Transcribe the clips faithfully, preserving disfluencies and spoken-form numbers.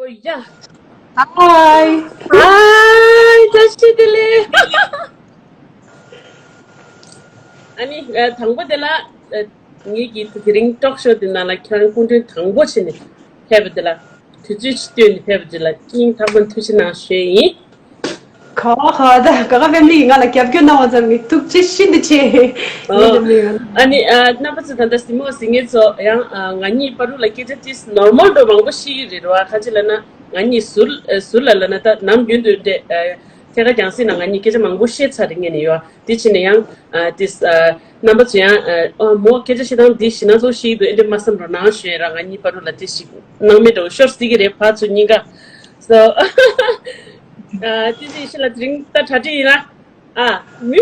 ཡ། ཧའི། ཧའི། བཀྲ་ཤིས་བདེ་ལེགས། ཨ་ནི་ཨ། དང་པོ་དེ་ལ་ཨ། ངེད་ཀྱི་དེ་རིང་ཊོག་ཤོ་དེ་ནང་ལ་ཁྱེད་རང་སྐུ་མགྲོན་དང་པོ་བྱས་ནས་ཕེབས་པ་དེ་ལ་དུས་ཚོད་ཅིག་བཏོན་ནས་ཕེབས་པ་དེ་ལ་སྙིང་ཐག་པ་ནས་ཐུགས་རྗེ་གནང་ཞུ་ཡས་ཡིན། ག་བ་ག་བ་ད་ག་ག་ཕེ་མི་ལི་ཡིས་ང་ལ་རྒྱབ་སྐྱོར་གནང་བ་ཙམ་གྱིས་ཐུགས་རྗེ་ཤིན་ཏུ་ཆེ། ཨོ། ངས་ནི་མི་ཡོང་། ཨ་ནི་ཨ། རྣམ་པ་ཚོ་ད་ལྟ་གཟིགས་མོ་གཟིགས་མཁན་ཚོ་ཡང་ཨ། ང་གཉིས་བར་དུ་ལ་སྐད་ཆ་ཏིས་ནོར་མལ་འདྲ་བོ་མང་པོ་བཤད་ཀྱི་རེད་བ། ག་ཅི་ལབ་ན་ང་གཉིས་ཟུར་ཨ། ཟུར་ལ་ལབ་ན་ད་ནམ་རྒྱུན་དུ་འདྲ་ཨ། ཐད་ཀར་རྒྱང་སྲིང་ནང་ང་གཉིས་སྐད་ཆ་མང་པོ་བཤད་ཚར་རེད། ངས་ནི་ཡོད་དེ་བྱས་ནས་ཡང་ཨ། ཏིས་ཨ། རྣམ་པ་ཚོ་ཡང་ཨ། མོ་སྐད་ཆ་བཤད་སྟངས་འདི་ཞེད་སྣང་ཚོར་ཞིག་འདུག་ཨེ་འདྲ་མ་བསམ་རོགས་གནང་ཞུ་ཡས་ར། ང་གཉིས་བར་དུ་ལ་ཏིས་ཞིག་སྣང་མེད་འདྲ་བོ་ཤོར་སྲིད་ཀྱི་རེད་ཕར་ཚུར་གཉིས་ཀ། སོ། ཨ། བསྟན་འཛིན་ཡེ་ཤེས་ལགས་དེ་རིང་ད་གྲ་སྒྲིག་ཡིན་ན། ཨ། མི།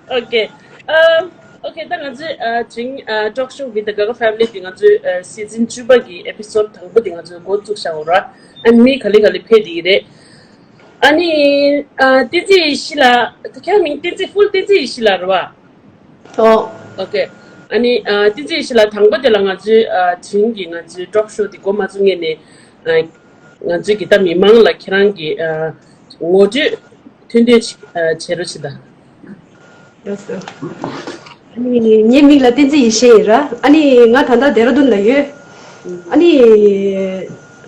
ཨོ་ཁེ། ཨ། ཨོ་ཁེ། ད་ང་ཚོའི་ཨ། དེ་རིང་ཨ། ཊོག་ཤོ་ཝི་ཛ་ག་ག་ཕེ་མི་ལི་གི་ང་ཚོའི་ཨ། སི་ཛན་བཅུ་པ་གི་ཨེ་པི་སོ་ཌི་དང་པོ་དེ་ང་ཚོས་འགོ་བཙུགས་བཞག་ཡོད་ར། ཨ་ནི་མི་ག་ལེ་ག་ལེ་ཕེབས་བསྡད་ཀྱི་རེད། ཨ་ནི་ཨ། བསྟན་འཛིན་ཡེ་ཤེས་ལགས། ད་ཁྱེད་རང་མིང་བསྟན་འཛིན། ཧྥུལ་བསྟན་འཛིན་ཡེ་ཤེས་ལགས་རེད་བ། ཨོ། ཨོ་ཁེ། ཨ་ནི་ཨ། བསྟན་འཛིན་ཡེ་ཤེས་ལགས་དང་པོ་དེ་ལ་ང་ཚོའི་ཨ། དེ་རིང་གི་ང་ཚོའི་ཊོག་ཤོ་དེ་འགོ་མ་བཙུགས་སྔོན་ནས་ཨ། ང་ཚོའི་གི་ད་མི་མང་ལ་ཁྱེད་རང་གི་ཨ། ངོ་སྤྲོད་ཐུང་ཐུང་ཅིག་ཨ། བྱེད་རོགས་བྱེད་ད། ལགས་སོ། ཨ་ནི་ངའི་མིང་ལ་བསྟན་འཛིན་ཡེ་ཤེས་ཡིན་ར། ཨ་ནི་ང་ད་ལྟ་ལྡེ་ར་ལྡུན་ལ་ཡོད། ཨ་ནི་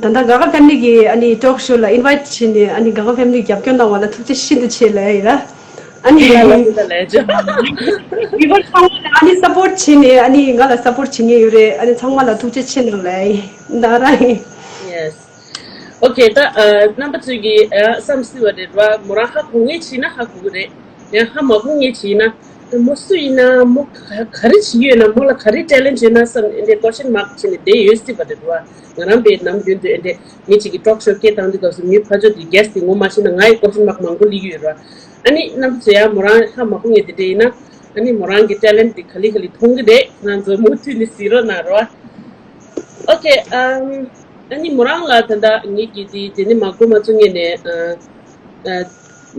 ད་ལྟ་ག་ག་ཕེ་མི་ལི་གི་ཨ་ནི་ཊོག་ཤོ་ལ་ཨིན་ཝའིཊ་བྱས་ནས་ཨ་ནི་ག་ག་ཕེ་མི་ལི་རྒྱབ་སྐྱོར་གནང་བ་ལ་ཐུགས་རྗེ་ཤིན་ཏུ་ཆེ་ལབ་ཡ་ཡིན་ར། ཨ་ནི་ལ་ལ་ལ་ལ་ལ་ཇོ། བི་ཝར་ཚང་མ་ལ་ཨ་ནི་སཔོརཊ་བྱས་ནས་ཨ་ནི་ང་ལ་སཔོརཊ་བྱེད་མཁན་ཡོད་རེད། ཨ་ནི་ཚང་མ་ལ་ཐུགས་རྗེ་ཆེ་གནང་ལབ་ཡ་ཡིན། ད་ར་ཡིན། ཡེ་སི། ཨོ་ཁེ། ད་ཨ། རྣམ་པ་ཚོས་ཀྱིས་ཨ། བསམ་སྲིད་པ་རེད་བ། མོ་རང་ཧ་གོ་མཁན་ཅིག་ཡིན་ན་ཧ་གོ་གི་རེད། ཡང་ཧ་མ་གོ་མཁན་ཅིག་ཡིན་ན། ད་མོ་སུ་ཡིན་ན། མོ་ག་ག་རེ་བྱེད་ཀྱི་ཡོད་ན། མོ་ལ་ག་རེ་ཊེ་ལེན་ཊི་ཡོད་ན་བསམ་ཨེ་འདྲའི་ཀོ་ཤན་མཱག་བྱས་ནས་བསྡད་ཡོད་སྲིད་པ་རེད་བ། ང་རང་པའི་ནམ་རྒྱུན་དུ་ཨེ་འདྲའི་མི་གཅིག་གིས་ཊོག་ཤོ་སྐད་བཏང་དུས་སྐབས་སུ་མི་ཕར་ཕྱོགས་དེ་གྷེ་སི་ཊི་དེ་ངོ་མ་ཤེས་ན་ང་ཡི་ཀོ་ཤན་མཱག་མང་པོ་སླེབས་ཀྱི་ཡོད་རེད་བ། ཨ་ནི་རྣམ་པ་ཚོ་ཡང་མོ་རང་ཧ་མ་གོ་མཁན་དེ་འདྲ་ཡིན་ན། ཨ་ནི་མོ་རང་གི་ཊེ་ལེན་ཊི་དེ་ག་ལེ་ག་ལེ་མཐོང་གི་རེད། ང་ཚོ་མུ་མཐུད་ནས་གཟིགས་རོགས་གནང་རོགས། ཨོ་ཁེ། ཨམ། ཨ་ནི་མོ་རང་ལ་ད་ལྟ་ངེད་ཀྱིས་དེ་དེ་ནི་མ་གོ་མ་ཚོ་ངེད་ནས་ཨ། ཨ།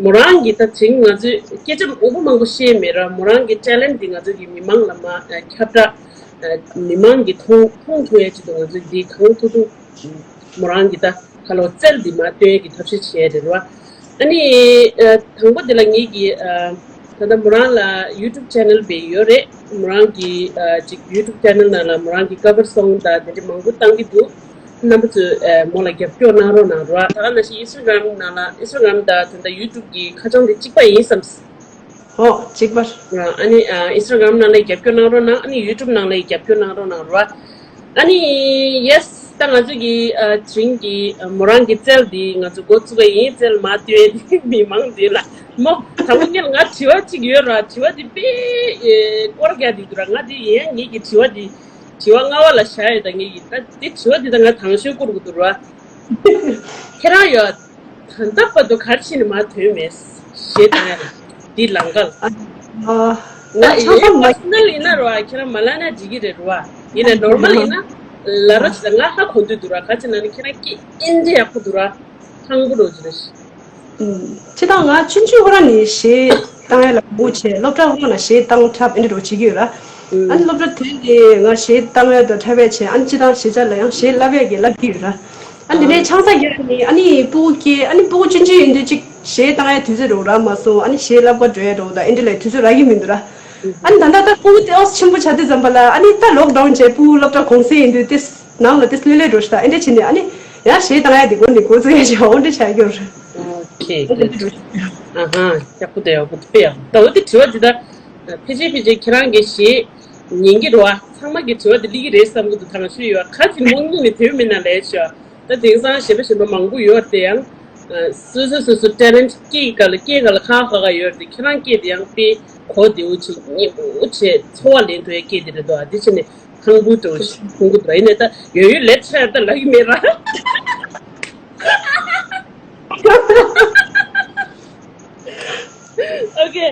མོ་རང་གིས་ད་དེང་ང་ཚོས་སྐད་ཆ་མང་པོ་མང་པོ་བཤད་མེད་ར། མོ་རང་གི་ཊེ་ལེན་ཊི་འདི་ང་ཚོ་གི་མི་མང་ལ་མ་ཨ། ཁྱབ་བསྒྲགས་ཨ། མི་མང་གིས་མཐོང་མཐོང་ཐུབ་ཡ་ཆེད་དུ་ང་ཚོས་འདི་གང་ཐུབ་ཐུབ་མོ་རང་གི་ད་ཁ་ལོ་རྩལ་འདི་མར་སྟོན་ཡ་གི་ཐབས་ཤེས་བྱས་རེད་བ། ཨ་ནི་ཨ། དང་པོ་དེ་ལ་ངེད་ཀྱིས་ཨ། ད་ལྟ་མོ་རང་ལ་ཡུ་ཊུབ་ཆེ་ནལ་བས་ཡོད་རེད། མོ་རང་གི་ཨ། ཅིག་ཡུ་ཊུབ་ཆེ་ནལ་ནང་ལ་མོ་རང་གི་ཀ་བར་སོང་དང་དེ་འདྲ་མང་པོ་བཏང་གི་འདུག་རྣམ་པ་ཚོས་ཨ། མོ་ལ་རྒྱབ་སྐྱོར་གནང་རོགས་གནང་རོགས། ད་ག་ནང་བཞིན་ཨིན་སི་ཊ་གྷ་རམ་ནང་ལ་ཨིན་སི་ཊ་གྷ་རམ་དང་དེ་འདྲ་ཡུ་ཊུབ་གི་ཁ་བྱང་དེ་གཅིག་པ་ཡིན་བསམ། ཨོ་གཅིག་པ། ཨ་ནི་ཨ། ཨིན་སི་ཊ་གྷ་རམ་ནང་ལ་རྒྱབ་སྐྱོར་གནང་རོགས་གནང་། ཨ་ནི་ཡུ་ཊུབ་ནང་ལ་རྒྱབ་སྐྱོར་གནང་རོགས་གནང་རོགས། ཨ་ནི་ཡེ་སི། ད་ང་ཚོ་གི་ཨ། དེ་རིང་གི་ཨ། མོ་རང་གི་རྩལ་འདི་ང་ཚོ་འགོ་བཙུགས་པ་ཡིན། རྩལ་མ་སྟོན་མི་མང་འདི་ལ་མོ། དང་པོ་ཉིད་ལ་ང་དྲི་བ་གཅིག་ཡོད་ར། དྲི་བ་འདི་དཔེ་ཨེ། སྐོར་རྒྱག་འདི་འདུག་ར། ང་འདི་ཡིན་ཡང་ངེད་ཀྱི་དྲི་བ་འདི་དྲི་བ་ལྔ་པ་ལ་བཞག་ཡོད། ད་ངེད་ཀྱི་ད་འདི་དྲི་བ་འདི་ད་ང་དང་ཤོས་བསྐུར་དགོས་འདུག་ར། ཁྱེད་རང་ཡོད། ད་ལྟ་བར་དུ་ག་རེ་བྱས་ནས་མར་ཐོན་མེད། གཞས་བཏང་ཡ་ལ་འདི་ལམ་ཁ་ལ། ཨ། ང་ད་ཆ་ཚང་མ་པར་སོ་ནལ་ཡིན་ན་རེད་བ། ཁྱེད་རང་མ་ལབ་ན་འགྲིག་གི་རེད་རེད་བ། ཡིན་ནའི་ནོར་མལ་ཡིན་ན་ལབ་རོགས་བྱེད་ད། ང་ཧ་གོ་འདོད་འདུག་ར། ག་ཅི་ན་ནི་ཁྱེད་རང་སྐད་ཨེ་འདྲ་ཡག་པོ་འདུག་ར། ཐང་པོ་རོ་ཅི་རེད། ཨུམ། སྤྱིར་བཏང་ང་ཆུང་ཆུང་ཁོ་རང་ནས་གཞས་བཏང་ཡ་ལ་མོས་བྱས། སློབ་གྲྭ་ཁོ་རང་ལ་གཞས་བཏང་འཁྲབ་ཨེ་འདྲ་རོ་བྱེད་ཀྱི་ཡོད་ར། ཨ་ནི་སློབ་གྲྭ་དེ་ནས་ང་གཞས་བཏང་ཡ་དང་འཁྲབ་ཡ་བྱས། ཨ་ནི་སྤྱིར་བཏང་གཞིས་ཆགས་ལ་ཡང་གཞས་བསླབ་ཡ་གི་བསླབ་ཀྱི་ཡོད་ར། ཨ་ནི་དེ་ནས་ཆང་ས་རྒྱག་ནས་ཨ་ནི་སྤུ་གུ་སྐྱེས། ཨ་ནི་སྤུ་གུ་ཆུང་ཆུང་ཡིན་དུས་ཅིག་གཞས་བཏང་ཡ་དུས་ཚོད་རག་རག་མ་སོང་། ཨ་ནི་གཞས་བསླབ་ག་འགྲོ་ཡ་རག་དང་ཨེ་འདྲ་ལ་དུས་ཚོད་རག་གི་མི་འདུག་ར། ཨ་ནི་ད་ལྟ་ད་སྤུ་གུ་ཏོག་ཙམ་ཆེན་པོ་ཆགས་དུས་ཙམ་པ་ལ་ཨ་ནི་ད་ལོག་ཌའུན་བྱས། སྤུ་གུ་སློབ་གྲྭ་གུང་སེང་ཡིན་དུས་ཏེ་ནང་ལ་ཏེ་ལྷོད་ལྷོད་འགྲོ་ཤག་ད་ཨེ་འདྲ་བྱས་ནས་ཨ་ནི་ཡང་གཞས་བཏང་ཡ་དེ་འགོ་ནས་འགོ་བཙུགས་ཡ་ཞིག་འོ་འདྲ་ཆགས་ཀྱི་ཡོད་རེད། ཨོ་ཁེ། ཨ་ཧ། ཡག་པོ་འདུག་ཡག་པོ་འདུག་དཔེ་ཡག་པོ། ད་འོ་དེ་དྲི་བ་དེ་ད་ཕལ་ཆེར་ཕལ་ཆེར་ཁྱེད་རང་གི་གཞས་ཉན་གྱི་རེད་བ། ཚང་མ་གི་དྲི་བ་དེ་སླེབས་ཀྱི་རེད་བསམ་གྱི་འདུག་དང་ཤོས་ཡོད་བ། ག་ཚོད་མང་ཉུང་ནས་དེ་མིན་ན་ལས་ཤོག་ད་དེང་སང་གཞས་པ་གཞས་པ་མང་པོ་ཡོད་དེ། ཡང་སོ་སོ་སོ་སོ་ཊེ་ལེན་ཊི་སྐད་ཀ་ལ་སྐད་ཀ་ལ་ཁག་ཁག་ཁག་ཡོད་དེ། ཁྱེད་རང་སྐད་དེ་ཡང་དཔེ་གོ་བདེ་བོ་བྱས། སྙན་པོ་བྱས། ཚོར་བ་ལེན་ཐུབ་ཡ་སྐད་དེ་རེད་འདུག་ཨ་དེ་བྱས་ནས་ཐང་པོ་འདྲ་བོ་ཞིག་མཐོང་གི་འདུག་ཡིན་ནའི་ད་ཡོད་ཡོད་ལས་ཆ་ད་ལབ་ཀྱི་མེད་ར། ཨོ་ཁེ།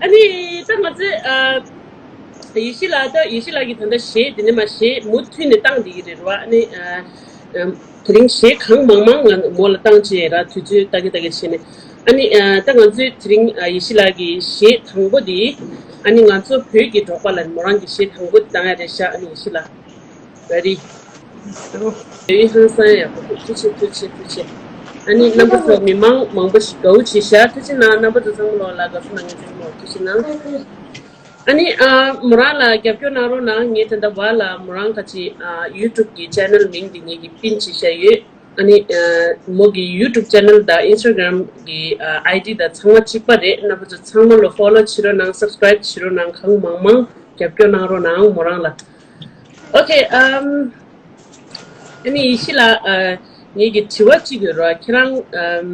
ཨ་ནི་ད་ང་ཚོས་ཨ། ཡེ་ཤེས་ལགས། ད་ཡེ་ཤེས་ལགས་ཀྱིས་ད་ལྟ་གཞས་དེ་ནས་མར་གཞས་མུ་མཐུད་ནས་བཏང་བསྡད་ཀྱི་རེད་བ། ཨ་ནི་ཨ། དེ་རིང་གཞས་གང་མང་མང་ང་མོ་ལ་བཏང་བྱས་ར། དུས་ཚོད་ལྟ་གི་ལྟ་གི་བྱས་ནས། ཨ་ནི་ཨ། ད་ང་ཚོའི་དེ་རིང་ཨ། ཡེ་ཤེས་ལགས་ཀྱི་གཞས་དང་པོ་དེ། ཨ་ནི་ང་ཚོ་བོད་ཀྱི་འབྲོག་པ་ལ་མོ་རང་གི་གཞས་དང་པོ་དེ་བཏང་ཡ་རེད་ཤག་ཨ་ནི་ཡེ་ཤེས་ལགས། རེ་ཌི། ཡིན། ཧང་སང་ཡག་པོ་འདུག་ཐུགས་རྗེ་ཆེ། ཐུགས་རྗེ་ཆེ། ཐུགས་རྗེ་ཆེ། ཨ་ནི་རྣམ་པ་ཚོ་མི་མང་མང་པོ་ཞིག་དགའ་བོ་བྱེད་ཤག་ཐུགས་རྗེ་གནང་། རྣམ་པ་ཚོ་ཚང་མ་ལོག་ལ་དགའ་བསུ་གནང་མཁན་ཚང་མ་ལོག་ཐུགས་རྗེ་གནང་། ཨ་ནི་ཨ་མོ་རང་ལ་རྒྱབ་སྐྱོར་གནང་རོགས་གནང་། ངས་དེ་འདྲ་བ་ལ་མོ་རང་ཁ་ཅིག་ཨ་ཡུ་ཊུབ་གི་ཅེ་ནལ་མིང་འདི་ངེད་ཀྱིས་པིན་བྱེད་བཞག་ཡོད། ཨ་ནི་ཨ་མོ་གི་ཡུ་ཊུབ་ཅེ་ནལ་དང་ཨིན་སི་ཊ་གྷི་རམ་གི་ཨ་ཨའི་ཌི་དང་ཚང་མ་གཅིག་པ་རེད། རྣམ་པ་ཚོ་ཚང་མ་ལོ་ཕོ་ལོ་བྱེད་རོགས་གནང་། སབ་སི་ཀ་རའིབ་བྱེད་རོགས་གནང་། གང་མང་མང་རྒྱབ་སྐྱོར་གནང་རོགས་གནང་མོ་རང་ལ། ཨོ་ཁེ། ཨམ། ཨ་ནི་ཡེ་ཤེས་ལགས། ཨ། ངེད་ཀྱི་དྲི་བ་གཅིག་ཡོད་ར། ཁྱེད་རང་། ཨམ།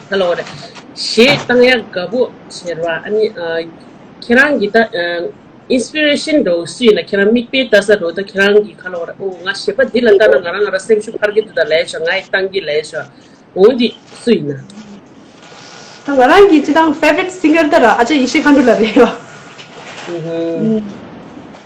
ག་ལ་བ་རེད། གཞས་བཏང་ཡག་དགའ་པོ་བྱེད་ར། ཨ་ནི། ཨ། ཁྱེད་རང་གི་ད། ཨ། ཨིན་སི་པི་རེ་ཤན་འདྲ་བོ་སུ་ཡིན་ན། ཁྱེད་རང་མིག་དཔེ་ལྟ་ས་འདྲ་བོ། ད་ཁྱེད་རང་གི་ག་ལ་བ་རེད། ཨོ་ང་གཞས་པ་འདི་ལ་ལྟ་ན་ང་རང་ང་རང་སེམས་ཤུགས་འཕར་གྱི་འདུག་ད་ལབ་ཤག་ང་ཡི་བཏང་གི་ལབ་ཤག་འོ་འདི་སུ་ཡིན་ན། ད་ང་རང་གི་སྤྱི་བཏང་ཕེ་ཝ་རི་ཊི་སིང་གར་ད་ར་ཨ་ཅག་ཡེ་ཤེས་མཁའ་འགྲོ་ལགས་རེད་ཡ། ཨུ་ཧུ།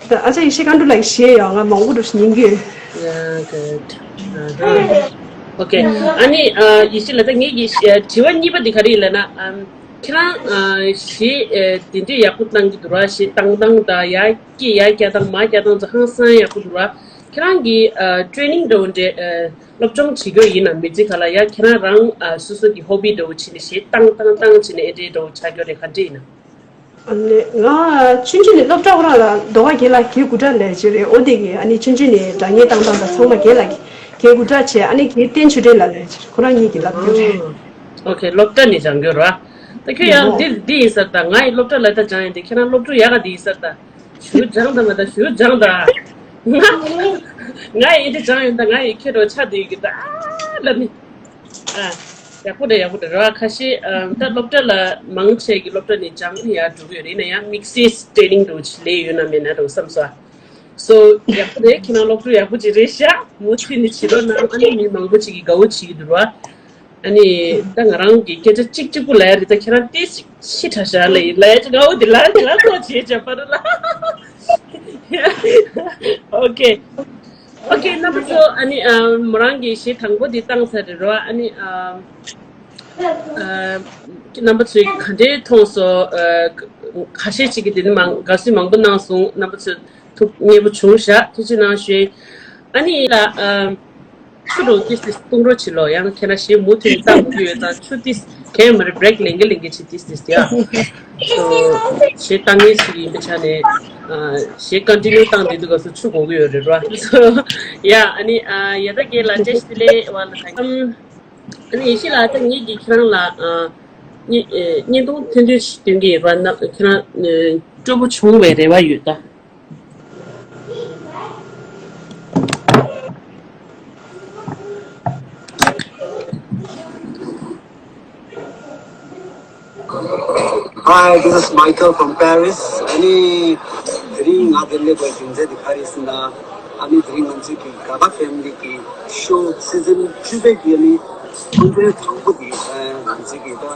ད་ཨ་ཅག་ཡེ་ཤེས་མཁའ་འགྲོ་ལགས་ཀྱི་གཞས་ཡང་ང་མང་པོ་འདྲ་ཞིག་ཉན་གྱི་ཡོད། Yeah, good. Uh-huh. Okay. ཨ་ནི་ཨ་ཡེ་ཤེས་ལགས། ད་ངེད་ཀྱི་ཨ་དྲི་བ་གཉིས་པ་འདི་ག་རེ་ཡིན་ལབ་ན། ཨམ། ཁྱེད་རང་ཨ་གཞས་ཨ་དེ་འདྲས་ཡག་པོ་བཏང་གི་འདུག་ར། གཞས་བཏང་སྟངས་དང་ཡར་སྐད་ཡར་རྒྱག་སྟངས་མར་རྒྱག་སྟངས་ཚོ་ཧང་སང་ཡག་པོ་འདུག་ར། ཁྱེད་རང་གིས་ཨ་ཊེ་ནིང་འདྲ་བོ་འདྲས་ཨ་སློབ་སྦྱོང་བྱེད་རྒྱུ་ཡིན་ན་མི་ཚེ་ག་ལ་ཡ་ཁྱེད་རང་རང་ཨ་སོ་སོ་གི་ཧོ་བི་འདྲ་བོ་བྱས་ནས་གཞས་བཏང་བཏང་བཏང་བྱས་ནས་ཨེ་འདྲའི་འདྲ་བོ་ཆགས་རྒྱུ་རེད། ག་འདྲ་ཡིན་ན། ཨ་ནི་ང་ཆུང་ཆུང་ནས་སློབ་གྲྭ་ཁོ་རང་ལ་ཟློས་གར་རྒན་ལགས་གྱལ་དགུ་གྲ་ལས་བྱེད་རེད། འོ་དེ་གི་ཨ་ནི་ཆུང་ཆུང་ནས་སྒྲ་སྙན་བཏང་སྟངས་དང་ཚང་མ་རྒན་ལགས་ཀྱིས་གྱལ་དགུ་གྲ་བྱས། ཨ་ནི་གྱལ་བསྟན་ཆོས་སྒྲོན་ལགས་ལས་བྱེད་རེད། ཁོ་རང་གཉིས་ཀྱིས་བསླབ་རྒྱུ་རེད། ཨོ་ཁེ། སློབ་གྲྭ་ནས་སྦྱང་རྒྱུ་རེད། ད་ཁྱོད་ཡང་འདི་འདི་ཡིན་ས་རེད། ད་ང་ཡི་སློབ་གྲྭ་ལ་ད་སྦྱངས་ཡིན་ཏེ། ཁྱེད་རང་སློབ་ཕྲུག་ཡག་ག་འདི་ཡིན་ས་རེད། ད་ཞུ་སྦྱངས་ད། མ་ད་ཞུ་སྦྱངས་ད། ང་ང་ཡི་འདི་སྦྱངས་ཡིན། ད་ང་ཡི་ཁྱེད་རོ་ཆ་འདི་ཡི་གི་ད་ལབ་ནི། ཨ། ཡག་པོ་རེད། ཡག་པོ་རེད། ར་ཁ་ཤས་ཨ་ད་སློབ་གྲྭ་ལ་མང་ཆེ་གི་སློབ་གྲྭ་ནས་སྦྱངས་ནས་ཡར་འགྲོ་གི་ཡོད་རེད། ཡིན་ན་ཡང་དམིགས་བསལ་ཊེ་ནིང་འདྲ་བོ་ཅིག་ལས་ཡོད་ན་མེད་ན་འདྲ་བོ་བསམ་སོང་། སོ་ཡག་པོ་རེད། ཁྱེད་རང་སློབ་ཕྲུག་ཡག་པོ་ཅིག་རེད་ཤག་མུ་མཐུད་ནས་བྱེད་རོགས་གནང་། ཨ་ནི་མི་མང་པོ་ཅིག་གིས་དགའ་བོ་བྱེད་ཀྱི་འདུག་ར། ཨ་ནི་ད་ང་རང་གི་སྐད་ཆ་གཅིག་གཅིག་པུ་ལབ་ཡ་རེད། ད་ཁྱེད་རང་ཏོག་ཙམ་ཤི་ཁྲ་ཤ་ལབ་ཡིན་ལབ་ཡ་ཅིག་དགའ་བོ་འདི་ལ་འདི་ལ་ཐོག་བྱེད་བྱ་པ་ར་ལ། ཨོ་ཁེ། ཨོ་ཁེ། རྣམ་པ་ཚོ། ཨ་ནི་ཨ་མོ་རང་གི་གཞས་དང་པོ་འདི་བཏང་ཚར་རེད་རོ། ཨ་ནི་ཨ་ཨ་རྣམ་པ་ཚོས་ག་འདྲའི་མཐོང་སོང་། ཨ་ཁ་ཤས་ཅིག་གིས་འདི་ནི་མང་དགའ་བསུ་མང་པོ་གནང་སོང་། རྣམ་པ་ཚོས་ཐུགས་མཉེས་པོ་བྱུང་ཤག་ཐུགས་རྗེ་གནང་ཞུ། ཨ་ནི་ལ་ཨ་ཆུ་རོ་ཏིས་ཏིས་བཏུང་རོགས་བྱེད་ལོ། ཡང་ཁྱེད་རང་གཞས་མུ་མཐུད་ནས་བཏང་དགོས་ཀྱི་ཡོད་ཙང་ཆུ་ཏིས་གས་མ་རེད། བྷི་རེག་ལེན་གི་ལེན་གི་བྱེད་ཏིས་ཏིས་ཡ། སོ་གཞས་བཏང་མཁན་ཞིག་ཡིན་པའི་ཆ་ནས་ཨ་གཞས་ཀོན་ཊི་ནིའུ་བཏང་བསྡད་དུས་སྐབས་སུ་ཆུ་དགོས་ཀྱི་ཡོད་རེད་ར། སོ་ཡ། ཨ་ནི་ཨ་ཡ་ད་གས་ལ་བཀྲ་ཤིས་བདེ་ལེགས་བ་ལ་ཐང་། ཨམ། ཨ་ནི་ཡེ་ཤེས་ལགས། ད་ངེད་ཀྱིས་ཁྱེད་རང་ལ་ཨ་བརྙན་ཨེ་བརྙན་ཐུང་ཐུང་ཐུང་ཞིག་སྟོན་གྱི་ཡོད་པ་ན། ཁྱེད་རང་ཨེ་སྤྲོ་པོ་བྱུང་བའི་རེ་བ་ཡོད་ད། Hi, this is Michael from Paris. ཨ་ནི་དེ་རིང་ང་འདིར་སླེབས་པའི་རྒྱུ་མཚན་དེ་ག་རེ་ཟེར་ན། ཨ་ནི་དེ་རིང་ང་ཚོའི་གི་ག་ག་ཕེ་མི་ལི་གི་ཤོ་སི་ཛན་བཅུ་པའི་གི་ཨ་ནི་ཐོན་རྫས་དང་པོ་དེ་ཨ་ང་ཚོའི་གི་ད་ཨ་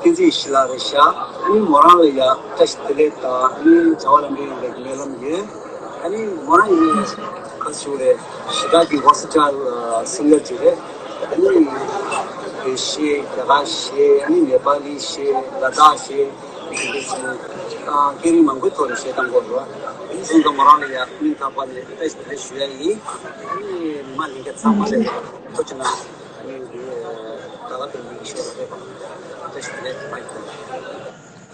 བསྟན་འཛིན་ཡེ་ཤེས་ལགས་རེད་ཤག་ཨ་ནི་མོ་རང་ལ་ཡ་བཀྲ་ཤིས་བདེ་ལེགས་དང་། ཨ་ནི་བྱ་བ་ལམ་འགྲོ་ཡོང་བའི་གི་སྨོན་ལམ་ཡོད། ཨ་ནི་མོ་རང་ཡིན་ནའི་ག་ཞུ་རེད། ཞེ་དྲག་གི་ཝར་སི་ཊ་ཡལ་སིང་གར་ཅིག་རེད། ཨ་ནི་བོད་གཞས། རྒྱ་གར་གཞས། ཨ་ནི་ནེ་པ་ལི་གཞས། ལ་དྭགས་གཞས། དེ་འདྲ་ཚོ་ཨ་སྐད་རིགས་མང་པོའི་ཐོག་ནས་གཞས་བཏང་གི་ཡོད་རེད་བ། དེ་སོང་ཙང་མོ་རང་ལ་ཡ་སྙིང་ཐག་པ་ནས་བཀྲ་ཤིས་བདེ་ལེགས་ཞུ་ཡ་ཡིན། ཨ་ནི་མི་མང་ལྷན་རྒྱས་ཚང་མ་ལ་ཐུགས་རྗེ་གནང་། ཨ་ནི་འདི་ད་ག་དེ་འདྲའི་ཤོ་རེད་པ། བཀྲ་ཤིས་བདེ་ལེགས། མ་ཡི་ཁོ།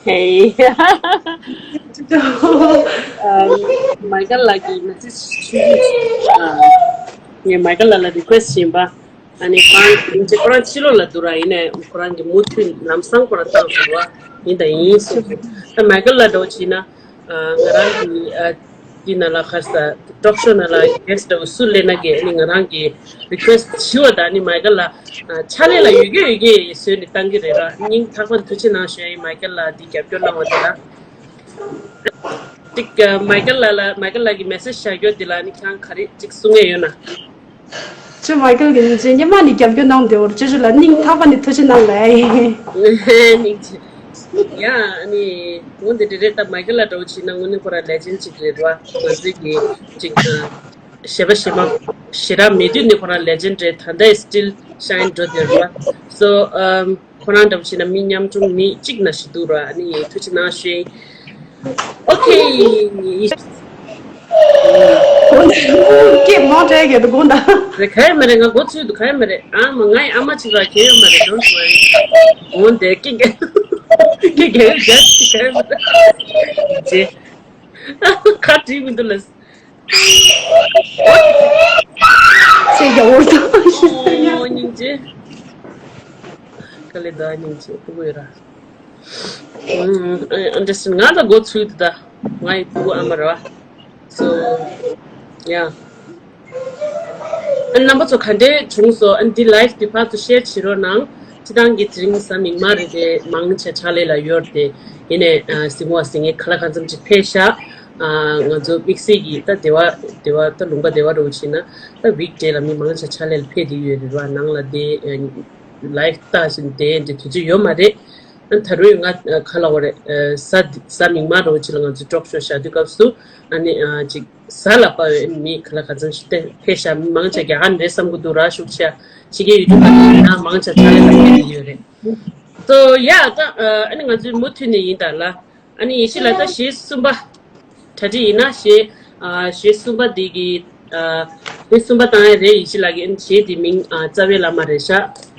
Hey. ཨམ། མའི་ཀལ་ལགས་ཀྱི་མེ་སེ་ཇི་ཞུ་གི་ཡིན། ཨ། ངས་མའི་ཀལ་ལགས་ལ་རི་ཀུ་ཨེ་སི་ཊི་བྱིན་པ། ཨ་ནི་ཁོ་རང་ཡིན་ཚེ་ཁོ་རང་ཕྱི་ལོགས་ལ་འདུག་ར། ཡིན་ནའི་ཁོ་རང་གིས་མུ་མཐུད་ལམ་སང་ཁོ་རང་བཏང་སོང་བ། ཡིན་དང་ཡིན་གསུངས་སོང་། ད་མའི་ཀལ་ལགས་འདྲ་བོ་བྱས་ན། ཨ། ང་རང་གི་ཨ་འདི་ནང་ལ་ག་རེ་ཟེར། ཊོག་ཤོ་ནང་ལ་གེ་སི་ཊི་འདྲ་བོ་སུ་སླེབས་ན་གི་ཨ་ནི་ང་རང་གི་རི་ཀུ་ཨེ་སི་ཊི་ཞུ་བ་དང་། ཨ་ནི་མའི་ཀལ་ལགས་ཨ་ཕྱག་ལས་ལ་ཡོད་རྒྱུ་ཡོད་རྒྱུ་བཟོས་ནས་བཏང་གི་རེད་ར། སྙིང་ཐག་པ་ནས་ཐུགས་རྗེ་གནང་ཞུ་ཡ་ཡིན། མའི་ཀལ་ལགས་འདི་རྒྱབ་སྐྱོར་གནང་བ་དེ་ལ། ཅིག་ཨ་མའི་ཀལ་ལགས་ལ། མའི་ཀལ་ལགས་ཀྱི་མེ་སེ་ཇི་བཞག་རྒྱུ་འདི་ལ་ཨ་ནི་ཁྱེད་རང་ག་རེ་ཅིག་གསུང་ཡས་ཡོད་ན། ཁྱོད་མའི་ཀལ་གྱི་ཉིན་བྱེད་སྔོན་མ་ནས་རྒྱབ་སྐྱོར་གནང་བསྡད་ཡོད་རེད། ཁྱོད་ཚོ་ལ་སྙིང་ཐག་པ་ནས་ཐུགས་རྗེ་གནང་ལབ་ཡིན། སྙིང་རྗེ། ཡ། ཨ་ནི་འོ་འདི་འདྲ་རེད། ད་མའི་ཀལ་ལགས་འདྲ་བོ་བྱས་ན་དངོས་གནས་ཁོ་རང་ལེ་ཇེན་ཌི་ཅིག་རེད་བ། ང་ཚོའི་གི་ཅིག་ཨ་གཞས་པ་གཞས་མ་ཞེ་དྲག་མེད་དུས་ནས་ཁོ་རང་ལེ་ཇེན་ཌི་རེད། ད་ལྟ་ཡང་སི་ཊིལ་ཤའིན་འགྲོ་བསྡད་རེད་བ། སོ་ཨམ། ཁོ་རང་འདྲ་བོ་བྱས་ན་མི་ཉམ་ཆུང་མི་གཅིག་ནང་བཞིན་འདུག་ར། ཨ་ནི་ཐུགས་རྗེ་གནང་ཞུ་ཡིན། ཨོ་ཁེ། དགོངས་དག་སྐད་མང་དྲགས་ཀྱི་འདུག་དགོངས་དག་རེད། ག་ཡ་མ་རེད། ང་མགོ་ཚོས་འདུག་ག་ཡ་མ་རེད། ཨ་མ་ང་ཡི་ཨ་མ་གཅིག་ར་གལ་ཡོད་མ་རེད། Don't worry. འོན་ཏེ་ཀི་ཀི་ཀི་ཀི་རྒྱ་ཆེ་ག་ཡ་མ་རེད། ཇེ་ཁ་བྲིས་མི་འདུག་ལ། ཚེ་རྒྱ་འོར་དང་ཨོ་སྙིང་རྗེ། དཀའ་ལས་ད་སྙིང་རྗེ་སྤུ་གུ་ཡོད་ར། ཨུམ། ཨ་འདྲ་སེ་ང་ལ་མགོ་ཚོས་འདུག་ད་ང་ཡི་སྤུ་གུ་ཨ་མ་ར་བ། So yeah. ཨ་རྣམ་པ་ཚོ་ག་འདྲས་བྱུང་སོང་། ཨ་འདི་live་འདི་ཕར་ཚུར་share་བྱེད་རོགས་གནང་། སྤྱི་བཏང་གི་དེ་རིང་གཟའ་མིག་དམར་རེད་དེ་མང་ཆེ་ཕྱག་ལས་ལ་ཡོད་རེད་དེ། ཡིན་ནའི་ཨ་གཟིགས་མོ་བ་གཟིགས་མཁན་ག་ལ་གང་འཚམ་ཅིག་ཕེབས་ཤག་ཨ་ང་ཚོ་དམིགས་བསལ་གྱི་ད་སྡེ་བ་སྡེ་བ་ད་ལུང་པ་སྡེ་བ་རུ་ཕྱིན་ན་ད་weekday་ལ་མི་མང་ཆེ་ཕྱག་ལས་ལ་ཕེབས་བསྡད་ཡོད་རེད་བ། ནང་ལ་དེ་live་ལྟ་བཞིན་དེ་འདྲ་དུས་ཚོད་ཡོད་མ་རེད། ཨ་ད་རུང་ང་ག་ལ་བ་རེད། གཟའ་གཟའ་མིག་དམར་རུ་ཕྱིན་ལ་ང་ཚོ་talk show་བཞག་དུས་སྐབས་སུ་ཨ་ནི་ཨ་ཅིག་གཟའ་ལ་དཔའ་བའི་མི་ག་ལ་ག་ཚོད་ཞིག་ཕེབས་ཤག་མི་མང་ཆེ་རྒྱ་གར་རེད་བསམ་གྱི་འདུག་ར། ཤུགས་ཆེ་ཕྱི་རྒྱལ་ཡུལ་གྲུ་ཁག་ནང་མང་ཆེ་ཕྱག་ལས་ལ་ཕེབས་ཀྱི་ཡོད་རེད། So yeah ད་ཨ་ནི་ང་ཚོའི་མུ་མཐུད་ནས་ཡིན་ད་ལ། ཨ་ནི་ཡེ་ཤེས་ལགས་ད་གཞས་གསུམ་པ་གྲ་སྒྲིག་ཡིན་ན་གཞས་ཨ་གཞས་གསུམ་པ་འདི་གི་ཨ་གཞས་གསུམ་པ་བཏང་ཡ་རེད། ཡེ་ཤེས་ལགས་ཀྱི་ཨ་ནི་གཞས་འདི་མིང་ཨ་རྩ་བའི་བླ་མ་རེད་ཤག་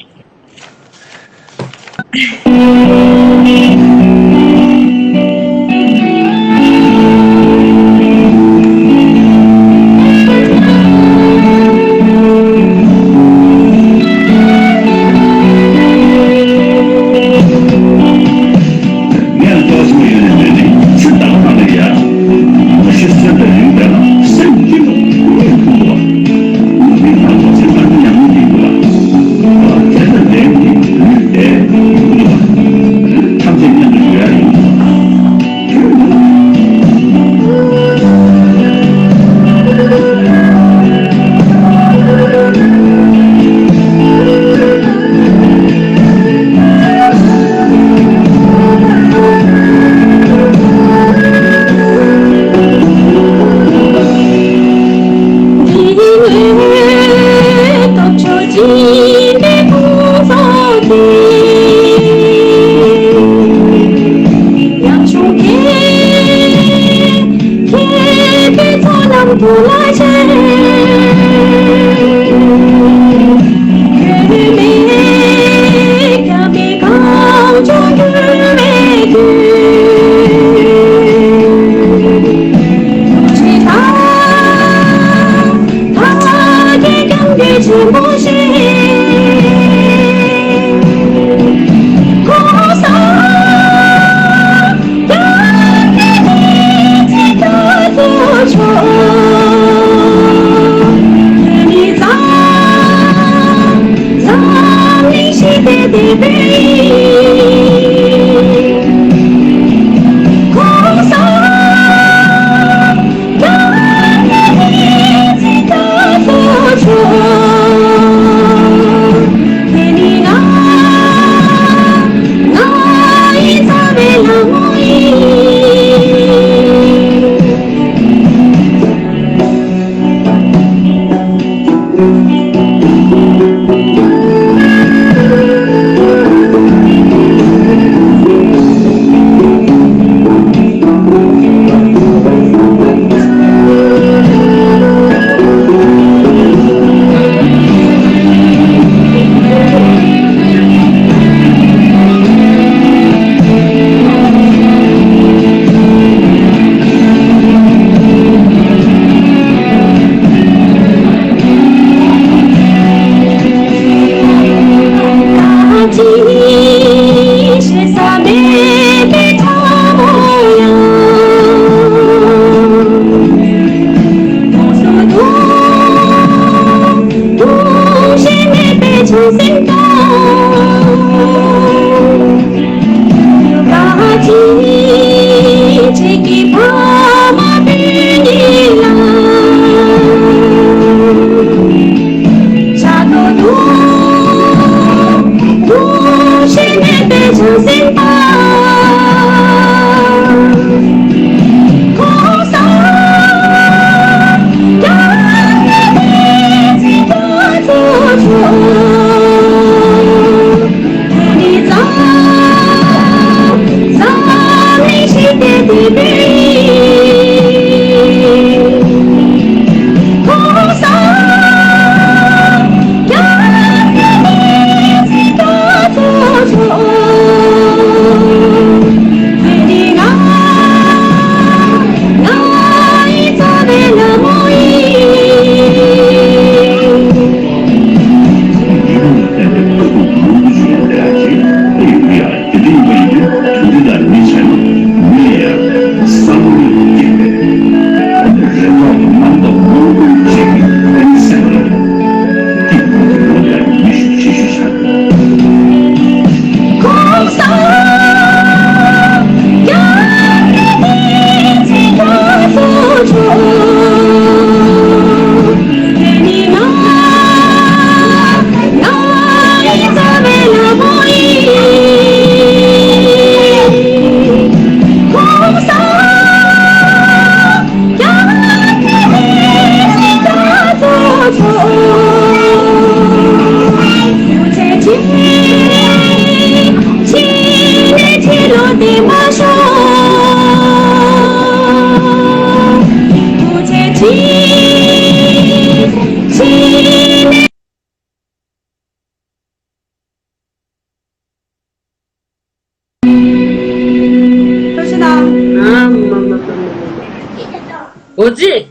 རེད།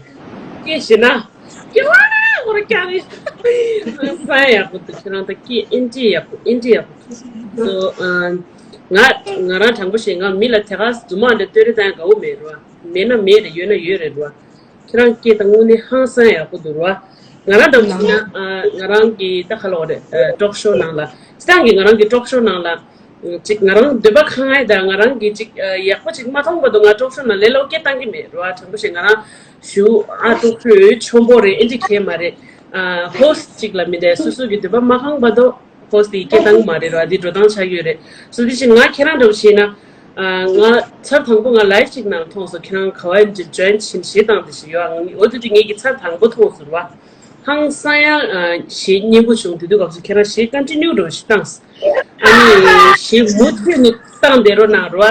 སྐད་ཤེས་ན། སྐྱེ་བ་ཁོ་ར་ཀྱང་རེད། ཧང་སང་ཡག་པོ་འདུག་ཁྱེད་རང་ད་སྐད་ཨེ་འདྲས་ཡག་པོ་ཨེ་འདྲས་ཡག་པོ་འདུག་སོ། ང་ང་རང་དྲང་པོ་བཤད། ང་མི་ལ་དེ་ག་རྫུན་མ་འདྲ་བསྟོད་རེས་བཏང་དགའ་བོ་མེད་རོ། མེད་ན་མེད་རེད། ཡོད་ན་ཡོད་རེད་རོ། ཁྱེད་རང་སྐད་ད་དངོས་གནས་ཧང་སང་ཡག་པོ་འདུག་རོ། ང་རང་འདྲ་བོ་ཞིག་ན་ང་རང་གི་ད་ག་ལོག་རེད། ཊོག་ཤོ་ནང་ལ་སྤྱིར་བཏང་གི་ང་རང་གི་ཊོག་ཤོ་ནང་ལ། ཅིག་ང་རང་འདོད་པ་ཁེངས་ཡ་དང་ང་རང་གིས་ཅིག་ཡག་པོ་ཅིག་མ་མཐོང་བར་དུ་ང་ཊོག་ཤོ་ནང་ལས་སླ་པོ་སྐད་བཏང་གི་མེད་རེད་བ། དྲང་པོ་བཤད། ང་རང་ཞུ་ཨ་ཊོག་ཤོ་ཆེན་པོ་རེད་ཨེ་འདྲ་གང་ཡང་མ་རེད། ཧོ་སི་ཊི་ཅིག་ལ་མི་འདྲ་སོ་སོ་གི་འདོད་པ་མ་ཁེངས་བར་དུ་ཧོ་སི་ཊི་དེ་སྐད་བཏང་གི་མ་རེད་རེད་བ། འདི་འགྲོ་སྟངས་ཆགས་ཀྱི་ཡོད་རེད། སོ་དེ་བཞིན་ང་ཁྱེད་རང་འདྲ་བོ་བྱས་ན། ང་ཚར་དང་པོ་ང་ལའེབ་ཅིག་ནང་མཐོང་སོང་། ཁྱེད་རང་ག་བ་ཡིན་ཅིག་ཇོ་ཡིན་བྱེད་བྱེད་སྟངས་དེ་ཞིག་ཡོད། འོ་དེ་དུས་ངེད་ཀྱིས་ཚར་དང་པོ་མཐོང་སོང་རེད་བ། ཧང་སང་ཡ་ཞེ་སྙན་པོ་བྱུང་། དེ་དུས་སྐབས་སུ་ཁྱེད་རང་ཞེ་ཀོན་ཊི་ནིའུ་འདྲ་བོ་ཞིག་བཏང་། ཨ་ནི་ཞེ་མུ་མཐུད་ནས་བཏང་བསྡད་རོགས་གནང་རོ།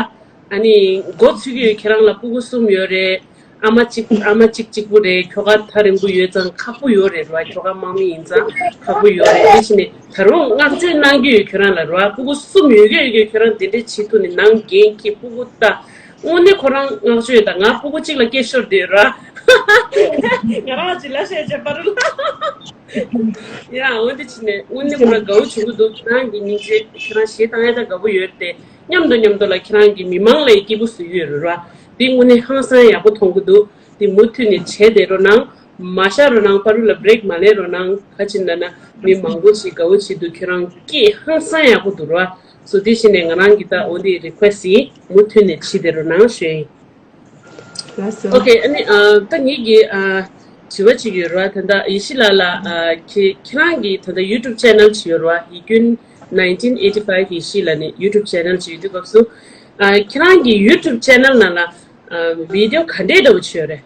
ཨ་ནི་མགོ་ཚོད་ཀྱི་ཡོད། ཁྱེད་རང་ལ་སྤུ་གུ་གསུམ་ཡོད་རེད། ཨ་མ་གཅིག་ཨ་མ་གཅིག་གཅིག་པུ་རེད། ཁྱོ་ག་ཐག་རིང་པོ་ཡོད་ཙང་ཁག་པོ་ཡོད་རེད་རོ། ཁྱོ་ག་དམག་མི་ཡིན་ཙང་ཁག་པོ་ཡོད་རེད། དེ་བཞིན་ནས་ད་རུང་བསྔགས་བརྗོད་གནང་གི་ཡོད་ཁྱོད་རང་ལ་རོ། སྤུ་གུ་གསུམ་ཡོད་ཀྱི་ཡོད་ཀྱི་ཁྱོད་རང་དེ་འདྲས་བྱེད་ཐུབ་ནས་ནང་འགན་འཁྱེར་སྤུ་གུ་ལྟ། དངོས་གནས་ཁོ་རང་བསྔགས་བརྗོད་ཡོད། ད་ང་སྤུ་གུ་གཅིག་ལ་སྐད་ཤོར་བསྡད་ར། ང་རང་ཅིག་ལ་བཤད་བྱས་པ་རུ་ལ། ཡ་འོན་ཏེ་ཕྱི་ནས་དངོས་གནས་ཁོ་རང་དགའ་བོ་བྱུང་གི་འདུག་ཁྱེད་རང་གི་སྙིང་རྗེ། ཁྱེད་རང་ཞེ་དྲག་ཡ་ད་དགའ་བོ་ཡོད་དེ། མཉམ་དུ་མཉམ་དུ་ལ་ཁྱེད་རང་གི་མི་མང་ལ་ཡི་སྐྱིད་པོ་བཟོ་གི་ཡོད་རེད་ར། འདི་དངོས་གནས་ཧང་སང་ཡག་པོ་མཐོང་གི་འདུག་འདི་མུ་མཐུད་ནས་བྱས་བསྡད་རོགས་གནང་། མ་བཞག་རོགས་གནང་། ཕ་རུ་ལ་བྷི་རེག་མ་ལེན་རོགས་གནང་། ག་ཅི་ན་ན་མི་མང་པོ་ཞིག་དགའ་བོ་བྱེད་འདུག་ཁྱེད་རང་སྐད་ཧང་སང་ཡག་པོ་འདུག་ར། སོ་དེ་བཞིན་ནས་ང་རང་གི་ད་འོ་འདི་རི་ཁུ་ཨེ་སི་ཡིན། མུ་མཐུད་ནས་བྱེད་བསྡད་རོགས་གནང་ཞུ་ཡིན། ལགས་སོ། ཨོ་ཁེ། ཨ་ནི་ཨ་ད་ངེད་ཀྱི་ཨ་དྲི་བ་ཅིག་ཡོད་ར། ད་ལྟ་ཡེ་ཤེས་ལགས་ལ་ཨ་ཁྱེད་ཁྱེད་རང་གི་ད་ལྟ་ཡུ་ཊུབ་ཅེ་ནལ་ཅིག་ཡོད་ར། ཡིད་ཀུན་ནའིན་ཊིན་ཨེ་ཊི་ཕའིབ་ཡེ་ཤེས་ལབ་ནས་ཡུ་ཊུབ་ཅེ་ནལ་ཅིག་ཡོད་དུས་སྐབས་སུ། ཨ་ཁྱེད་རང་གི་ཡུ་ཊུབ་ཅེ་ནལ་ནང་ལ་ཨ་བི་ཌི་ཡོ་ག་འདྲས་འདྲ་བོ་ཅིག་ཡོད་རེད།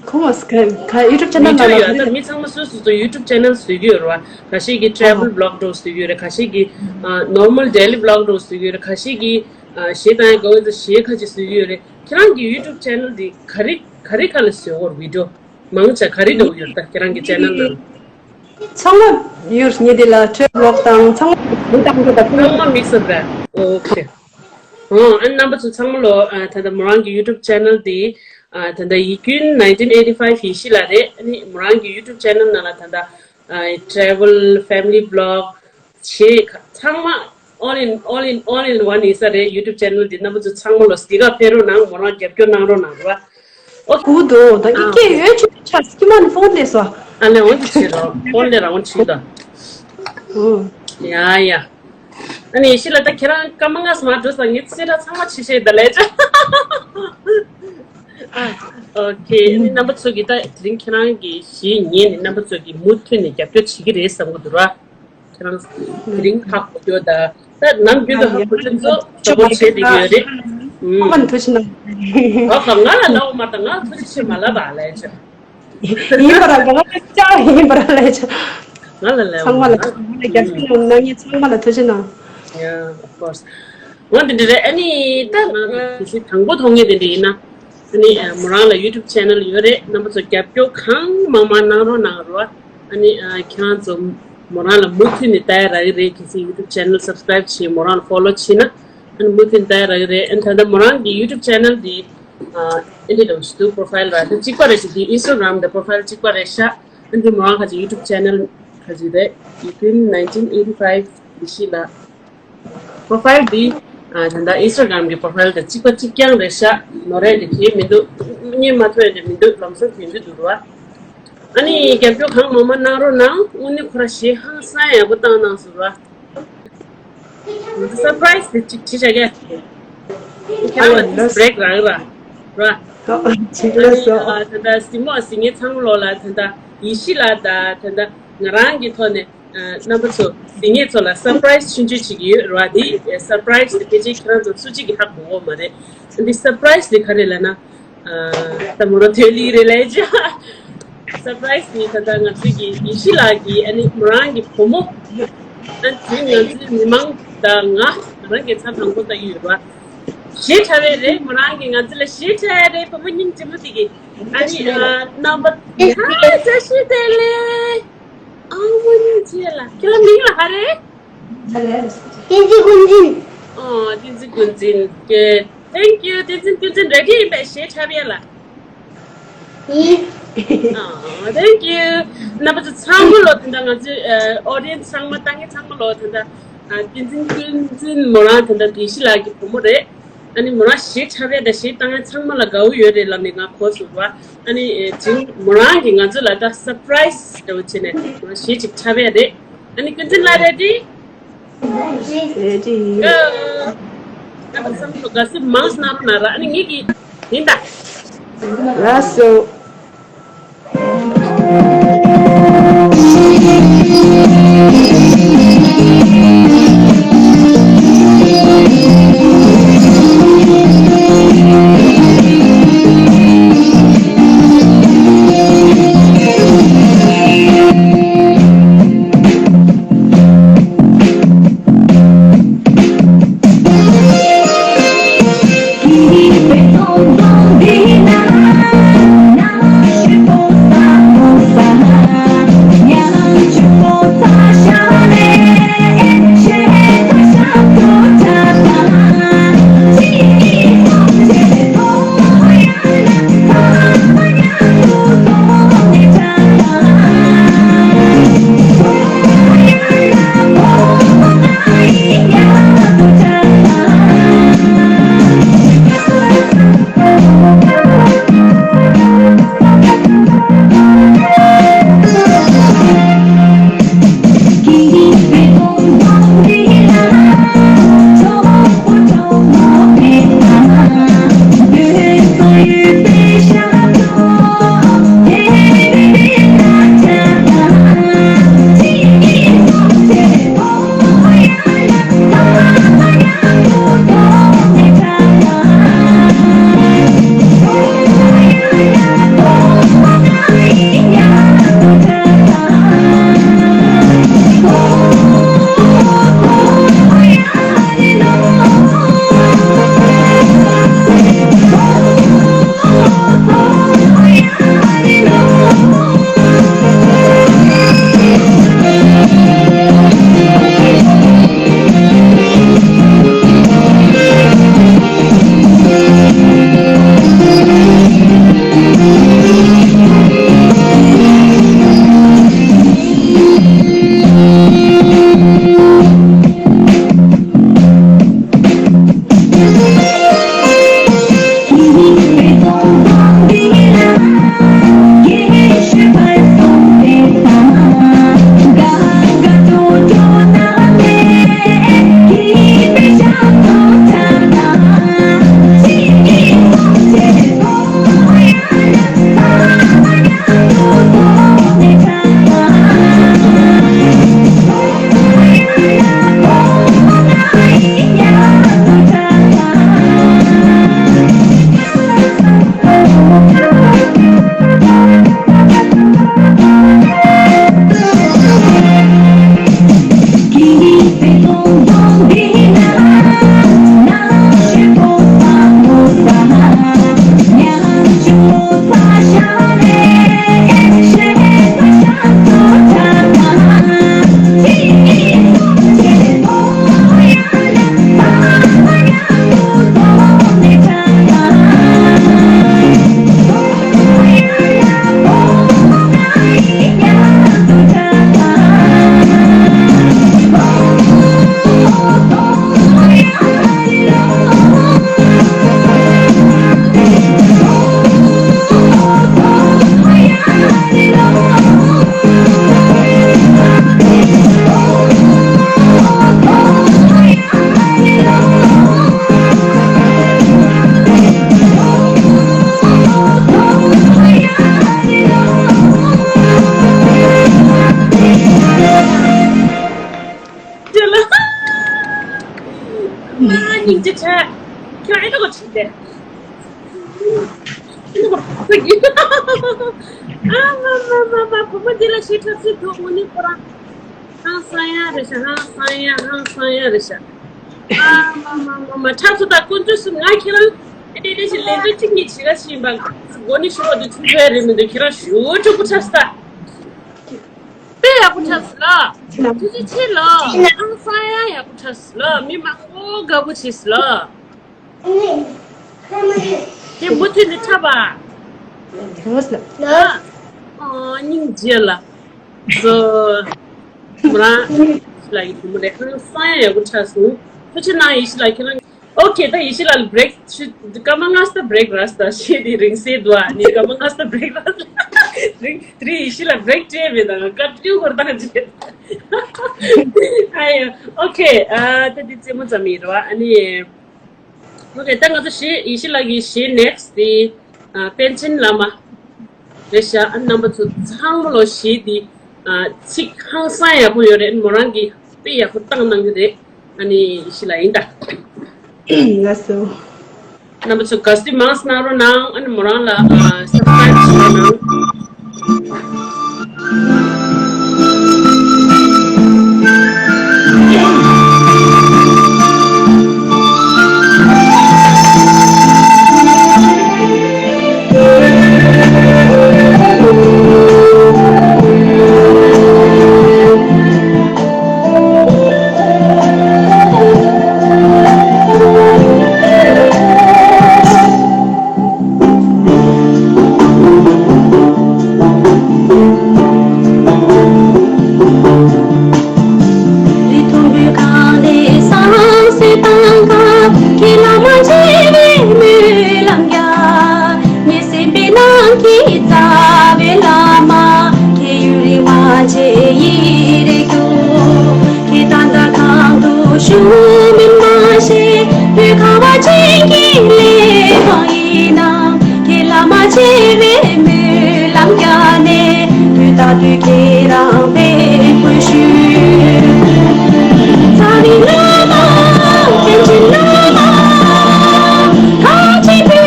ཁོ་མོས་ག་ག་ཡུ་ཊུབ་ཅེ་ནལ་ནང་ལ་ཡོད་ད། མི་ཚང་མ་སོ་སོ་སོ་ཡུ་ཊུབ་ཅེ་ནལ་བཟོ་གི་ཡོད་རེད་བ། ཁ་ཤས་ཀྱིས་ཊེ་ཝལ་བི་ལོག་འདྲ་བོ་བཟོ་གི་ཡོད་རེད། ཁ་ཤས་ཀྱིས་ནོར་མལ་ཌེ་ལི་བི་ལོག་འདྲ་བོ་བཟོ་གི་ཡོད་རེད། ཁ་ཤས་ཀྱིས་གཞས་བཏང་ཡ་དགའ་བོ་ཡོད་ཙང་གཞས་ཁ་ཅིག་བཟོ་གི་ཡོད་རེད། ཁྱེད་རང་གི་ཡུ་ཊུབ་ཅེ་ནལ་འདི་ག་རེ་ག་རེ་ཁ་ལ་བཟོ་གི་ཡོད་རེད། བི་ཌི་ཡོ་མང་ཆེ་ག་རེ་འདྲ་བོ་ཡོད་རེད་ད་ཁྱེད་རང་གི་ཅེ་ནལ་ནང་། ཚང་མ་ཡོད། ངས་འདི་ལ་ཊེ་ཝལ་བི་ལོག་དང་ཚང་མ་མི་དང་འདྲ་ད། ཚང་མ་མིག་སུ་རེད། ཨོ་ཁེ། ཨོ་ཨ་ནི་རྣམ་པ་ཚོ་ཚང་མ་ལོ། ཨ་ད་ལྟ་མོ་རང་གི་ཡུ་ཊུབ་ཅེ་ནལ་འདི་ཨ་ད་ལྟ་ཡིད་ཀུན་ནའིན་ཊིན་ཨེ་ཊི་ཕའིབ་ཡེ་ཤེས་ལགས་རེད། ཨ་ནི་མོ་རང་གི་ཡུ་ཊུབ་ཅེ་ནལ་ནང་ལ་ད་ལྟ་ཨ་ཊེ་ཝལ་ཕེ་མི་ལི་བི་ལོག་བྱས་ཚང་མ་all in all in all in one ཡིན་ས་རེད། ཡུ་ཊུབ་ཅེ་ནལ་འདི་རྣམ་པ་ཚོ་ཚང་མ་ལོ་འདི་ག་ཕེབས་རོགས་གནང་། མོ་རང་རྒྱབ་སྐྱོར་གནང་རོགས་གནང་རོགས། ཨོ་གུ་དོ་ད་ཨ་ཀི་ཀེ་ཡོད་ཆུ་ཆ་སྐྱི་མ་ནི་ཕོན་ལས་སོ། ཨ་ལེ་འོན་ཏེ་བྱེད་རོགས། ཕོན་ལས་རང་འོན་ཆུ་ད། ཨོ། ཡ་ཡ། ཨ་ནི་ཡེ་ཤེས་ལགས་ད་ཁྱེད་རང་སྐར་མ་ལྔ་སོང་འགྲོ་ས། ངས་ཚེ་ར་ཚང་མ་ཕྱི་བཤད་ད་ལས་ཅག་ཨ་ཨོ་ཁེ། ཨ་ནི་རྣམ་པ་ཚོ་གིས་ད་དེ་རིང་ཁྱེད་རང་གི་གཞས་ཉན་ནས་རྣམ་པ་ཚོ་གིས་མུ་མཐུད་ནས་རྒྱབ་སྐྱོར་བྱེད་ཀྱི་རེད་བསམ་གྱི་འདུག་ར། ཁྱེད་རང་དེ་རིང་ཧ་གོ་རྒྱུ་ད། ད་ནམ་རྒྱུན་དུ་ཧ་གོ་རྒྱུ་ཚོ་ཚོ་བོ་བྱེད་བསྡད་ཀྱི་ཡོད་རེད། ཨུམ། ཨ་མ་ནི་ཐུགས་རྗེ་གནང་། ཨོ་ཁ་ང་ལ་ལབ་མ་ད། ང་ཐུགས་རྗེ་ཆེ་མ་ལབ་པ་ལས་ཅག་ཡིན་པ་ར་ང་ལ་ཅག་ཡིན་པ་ར་ལས་ཅག་ང་ལ་ལབ་ཚང་མ་ལ་ཐུགས་རྗེ་གནང་། རྒྱབ་སྐྱོར་གནང་མཁན་ཚང་མ་ལ་ཐུགས་རྗེ་གནང་། Yeah, of course. འོ་འདི་འདྲ་རེད། ཨ་ནི་ད་ང་གི་གཞས་དང་པོ་མཐོང་མཁན་དེ་འདྲ་ཡིན་ན། ཨ་ནི་མོ་རང་ལ་ཡུ་ཊུབ་ཅེ་ནལ་ཡོད་རེད། རྣམ་པ་ཚོ་རྒྱབ་སྐྱོར་གང་མང་མང་གནང་རོགས་གནང་རོགས། ཨ་ནི་ཁྱེད་རང་ཚོ་མོ་རང་ལ་མུ་མཐུད་ནས་ལྟ་ཡ་རག་གི་རེད། གལ་སྲིད་ཡུ་ཊུབ་ཅེ་ནལ་སབ་སི་ཀ་རེབ་བྱས་མོ་རང་ལ་ཕོ་ལོ་བྱས་ན། ཨ་ནི་མུ་མཐུད་ནས་ལྟ་ཡ་རག་གི་རེད། ཨ་ནི་ད་ལྟ་མོ་རང་གི་ཡུ་ཊུབ་ཅེ་ནལ་འདི་ཨ་འདི་འདྲ་ཞིག་འདུག་པོ་རོ་ཕའིལ་ར་འདི་གཅིག་པ་རེད་ཤག་འདི་ཨིན་སི་ཊ་གྷ་རམ་དང་པོ་རོ་ཕའིལ་གཅིག་པ་རེད་ཤག་ཨ་ནི་མོ་རང་ཁ་ཅིག་ཡུ་ཊུབ་ཅེ་ནལ་ཁ་ཅིག་རེད། ཡིད་ཀུན་ནའིན་ཊིན་ཨེ་ཊི་ཕའིབ་ཡེ་ཤེས་ལགས། པོ་རོ་ཕའིལ་འདི་ཨ་ད་ལྟ་ཨིན་སི་ཊ་གྷ་རམ་གྱི་པོ་རོ་ཕའིལ་དང་གཅིག་པ་གཅིག་རྐྱང་རེད་ཤག་ནོར་རེད་འདི་གས་མི་འདུག་རྙེད་མ་ཐུབ་ཡ་འདི་མི་འདུག་ལམ་སང་དེ་འདི་འདུག་ར། ཨ་ནི་རྒྱབ་སྐྱོར་གང་མང་མང་གནང་རོགས་གནང་། དངོས་གནས་ཁོ་ར་གཞས་ཧང་སང་ཡག་པོ་བཏང་གནང་སོང་ར། སར་པ་རའིཛ་དེ་གཅིག་བྱེད་བྱ་གས། ཁྱེད་རང་ལ་ཏིས་བྷི་རེག་རག་ར། ར། ཨ་ནི་ཨ་ད་ལྟ་སི་མོ་སི་ངའི་ཚང་ལོ་ལ་ད་ལྟ་ཡེ་ཤེས་ལགས་དང་ད་ལྟ་ང་རང་གི་ཐོག་ནས་རྣམ་པ་ཚོ་སི་ངའི་ཚོ་ལ་སར་པ་རའིཛ་ཆུང་ཆུང་ཅིག་ཡོད་ར། དེ་སར་པ་རའིཛ་དེ་ཕལ་ཆེར་ཁྱེད་རང་ཚོ་སུ་གཅིག་གིས་ཧ་གོ་གོ་མ་རེད། འདི་སར་པ་རའིཛ་དེ་ག་རེ་ལབ་ན། ད་མོ་རང་ཐོན་ལི་རེད་ལས་ཅག་སར་པ་རའིཛ་ནི་ད་ལྟ་ང་ཚོའི་གི་ཡེ་ཤེས་ལགས་ཀྱི་ཨ་ནི་མོ་རང་གི་བུ་མོ། ཨ་དེ་ང་ཚོའི་མི་མང་དང་ང་ང་རང་གི་ཚར་དང་པོ་ལྟ་གི་ཡོད་པ། གཞས་འཁྲབ་པ་རེད། མོ་རང་གིས་ང་ཚོ་ལ་གཞས་འཁྲབ་པ་རེད། བུ་མོ་སྙིང་རྗེ་མོ་དེ་གིས་ཨ་ནི་རྣམ་པ་ཧ་ཅག་ཤི་དེ་ལེ། ཨ་མོ་སྙིང་རྗེ་ལ་ཁྱེད་ལ་མིང་ལ་ཧ་རེད། བསྟན་འཛིན་ཀུན་འཛིན། ཨོ་བསྟན་འཛིན་ཀུན་འཛིན། Good. Thank you. བསྟན་འཛིན་ཀུན་འཛིན་རེ་ཌི་ཡིན་པས་གཞས་འཁྲབ་ཡ་ལ། ཡིན། ཨ། Thank you. རྣམ་པ་ཚོ་ཚང་མ་ལོ། དེ་འདྲ་ང་ཚོའི་ཨོ་ཌི་ཡེན་སི་ཚང་མ། ལྟ་མཁན་ཚང་མ་ལོ། དེ་འདྲ། ཨ། བསྟན་འཛིན། བསྟན་འཛིན་མོ་རང་དེ་འདྲ་དགེ་བཤེས་ལགས་ཀྱི་བུ་མོ་རེད། ཨ་ནི་མོ་རང་གཞས་འཁྲབ་ཡ་དང་གཞས་བཏང་ཡ་ཚང་མ་ལ་དགའ་བོ་ཡོད་རེད་ལབ་ནས་ང་གོ་སོང་བ། ཨ་ནི་ཨེ། ཅིང་མོ་རང་གིས་ང་ཚོ་ལ་ད་སར་པ་རའི་སི་འདྲ་བོ་བྱས་ནས་མོ་རང་གཞས་ཅིག་འཁྲབ་ཡ་རེད། ཨ་ནི་ཀུན་མཁྱེན་ལགས་རེ་ཌི། རེ་ཌི་ཡིན། ཨ། ད་བསམ་བློ་དགའ་སེམས་མང་གནང་རོགས་གནང་ར། ཨ་ནི་ངེད་ཀྱི་ཡིན་ད། ལགས་སོ། དེ་ལ། མ་སྙིང་རྗེ་ཆེ། ཁྱོད་ཨེ་འདྲ་གོ་ཆིག་དེ། ཨེ་འདྲ་གོ་ཆིག་གི། ཨ་མ་མ་མ་མ། བུ་མོ་འདི་ལ་ཞེ་དྲག་སྲིད་འདུག་དངོས་གནས་ཁོ་རང་། ཧང་སང་ཡ་རེད་ཤག་ཧང་སང་ཡ། ཧང་སང་ཡ་རེད་ཤག་ཨ་མ་མ་མ་མ། ཁྲག་ཚོ་དང་དཀོན་མཆོག་གསུམ། ང་ཁྱེད་རང་ཨེ་འདྲ་འདྲ་ཞིག་ལས་འདྲ་གཅིག་གཉིས་བྱེད་ག་ཕྱིན་པ། མགོ་ནས་ཞུ་བ་འདི་ཚུན་ཚོད་རེད་མི་འདུག་ཁྱེད་རང་ཞུ་ཆོག་པོ་ཆགས་སོང་ད། དཔེ་ཡག་པོ་ཆགས་སོང་ལ། ཐུགས་རྗེ་ཆེ་ལ། ཧང་སང་ཡ་ཡག་པོ་ཆགས་སོང་ལ། མི་མང་པོ་དགའ་པོ་བྱས་སོང་ལ། དེ་མུ་མཐུད་ནས་འཁྲབ་པ། ལགས་སོ། ཨ། སྙིང་རྗེ་ལ། སོ། མོ་རང་ཡེ་ཤེས་ལགས་ཀྱི་བུ་མོ་རེད། ཁོང་གསང་ཡ་ཡག་པོ་ཆགས་སོང་། ཐུགས་རྗེ་གནང་། ཡེ་ཤེས་ལགས་ཁྱེད་རང་། ཨོ་ཁེ། ད་ཡེ་ཤེས་ལགས་ལ་བྷི་རེག་ཞུ། སྐར་མ་ལྔ་ཙམ་བྷི་རེག་རག་ད། ཤེས་དེ་རིང་སེ་འདུག་ཨ་ནི། སྐར་མ་ལྔ་ཙམ་བྷི་རེག་རག་ད། རིང་དེ་རིང་ཡེ་ཤེས་ལགས་བྷི་རེག་སྤྲད་མེད་ད། སྐར་བཅུ་འགོར་བཏང་རྗེས། ཨ་ཡ། ཨོ་ཁེ། ཨ། ད་འདི་རྩེད་མོ་ཙམ་ཡིན་རེད་བ། ཨ་ནི། ཨོ་ཁེ། ད་ང་ཚོ་གཞས། ཡེ་ཤེས་ལགས་ཀྱི་གཞས་ནེག་སི་དེ། ཨ། པཎ་ཆེན་བླ་མ་རེད་ཤག་ཨ། རྣམ་པ་ཚོ་ཚང་མ་ལོ། གཞས་དེ། ཨ། ཚིག་ཧང་སང་ཡག་པོ་ཡོད་རེད། མོ་རང་གིས་དཔེ་ཡག་པོ་བཏང་གནང་གི་རེད། ཨ་ནི་ཡེ་ཤེས་ལགས་ཡིན་ད། ལགས་སོ། རྣམ་པ་ཚོ་དགའ་བསུ་མང་ཙམ་གནང་རོགས་གནང་། ཨ་ནི་མོ་རང་ལ། ཨ། སབ་སི་ཀ་རེབ་བྱེད་རོགས་གནང་། རི་མཐོན་པོའི་སྒང་ནས་བསང་གསོལ་བཏང་ག་ཁྱེད་བླ་མ་མཇལ་བའི་སྨོན་ལམ་རྒྱག་ངའི་སེམས་པའི་ནང་གི་རྩ་བའི་བླ་མ། ཁྱེད་ཡུན་རིང་མ་མཇལ་ཡིད་རེ་སྐྱོ། ཁྱེད་ད་ལྟ་གང་དུ་བཞུགས་མིན་མ་ཤེས། བོད་ཁ་བ་ཅན་གྱི་གླེ་དབང་ཡིན་ནམ། ཁྱེད་བླ་མ་མཇལ་བའི་སྨོན་ལམ་རྒྱག་ནས། དུས་ད་དུས་ཁྱེད་རང་བཀའ་དྲིན་ཞུ། རྩ་བའི་བླ་མ། པཎ་ཆེན་བླ་མ། གངས་ཅན་བོད་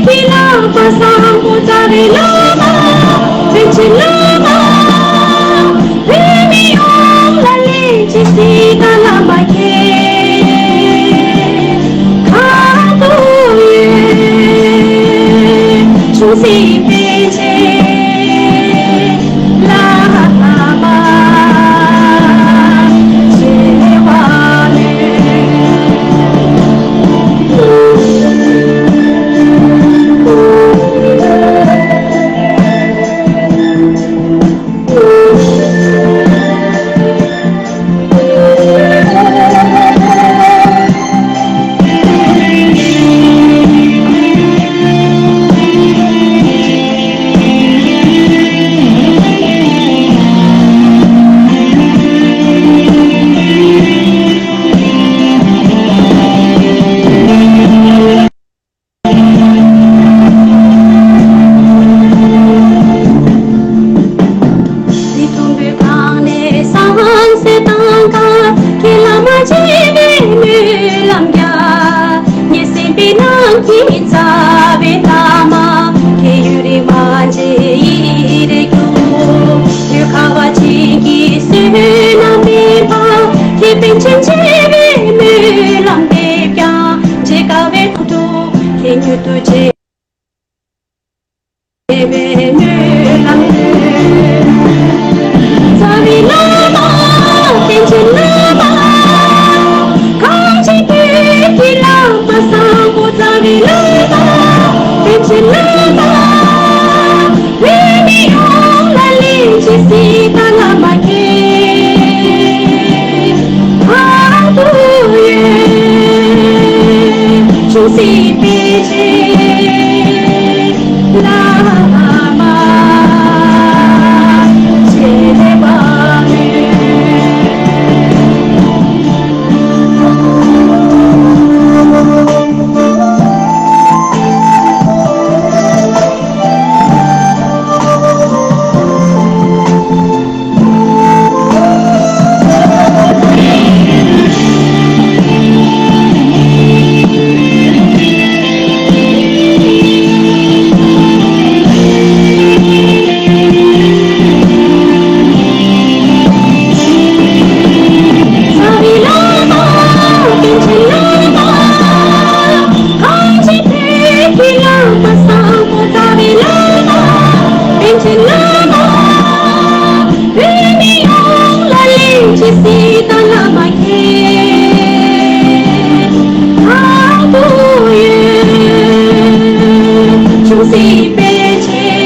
ཀྱི་བླ་མ་བཟང་པོ། རྩ་བའི་བླ་མ། པཎ་ཆེན་བླ་མ། བོད་མི་ཡོངས་ལ་ལེགས་སྐྱེས་གཟིགས་དང་བླ་མ་ཁྱེད། གང་དུ་ཡོད། ཆུང་སྲིད་པཎ་ཆེན་བླ་མ་མཇལ་བར་འོས། རི་མཐོན་པོའི་སྒང་ནས་བསང་གསོལ་བཏང་ག་ཁྱེད་བླ་མ་མཇལ་བའི་སྨོན་ལམ་རྒྱག་ངའི་སེམས་པའི་ནང་གི་རྩ་བའི་བླ་མ། ཁྱེད་ཡུན་རིང་མ་མཇལ་ཡིད་རེ་སྐྱོ། བོད་ཁ་བ་ཅན་གྱི་བསོད་ནམས་མེད་པ། ཁྱེད་པཎ་ཆེན་མཇལ་བའི་སྨོན་ལམ་འདེབས་ཀྱང་། མཇལ་དཀའ་བའི་ཁོང་ཁྲོ་ཁྱེད་མྱུར་དུ་བརྗེད། བའི་སྨོན་ལམ། རྩ་བའི་བླ་མ། པཎ་ཆེན་བླ་མ། གངས་ཅན་བོད་ཀྱི་བླ་མ་བཟང་པོ། རྩ་བའི་བླ་མ། པཎ་ཆེན་བླ་མ། བོད་མི་ཡོངས་ལ་ལེགས་སྐྱེས་གཟིགས་དང་བླ་མ་ཁྱེད། གང་དུ་ཡོད། ཆུང་སྲིད་པཎ་ཆེན་བླ་མ་མཇལ་བར་འོས། གངས་ཅན་བོད་ཀྱི་བླ་མ་བཟང་པོ། རྩ་བའི་བླ་མ། པཎ་ཆེན་བླ་མ། བོད་མི་ཡོངས་ལ་ལེགས་སྐྱེས་གཟིགས་དང་བླ་མ་ཁྱེད། གང་དུ་ཡོད། ཆུང་སྲིད་པཎ་ཆེན་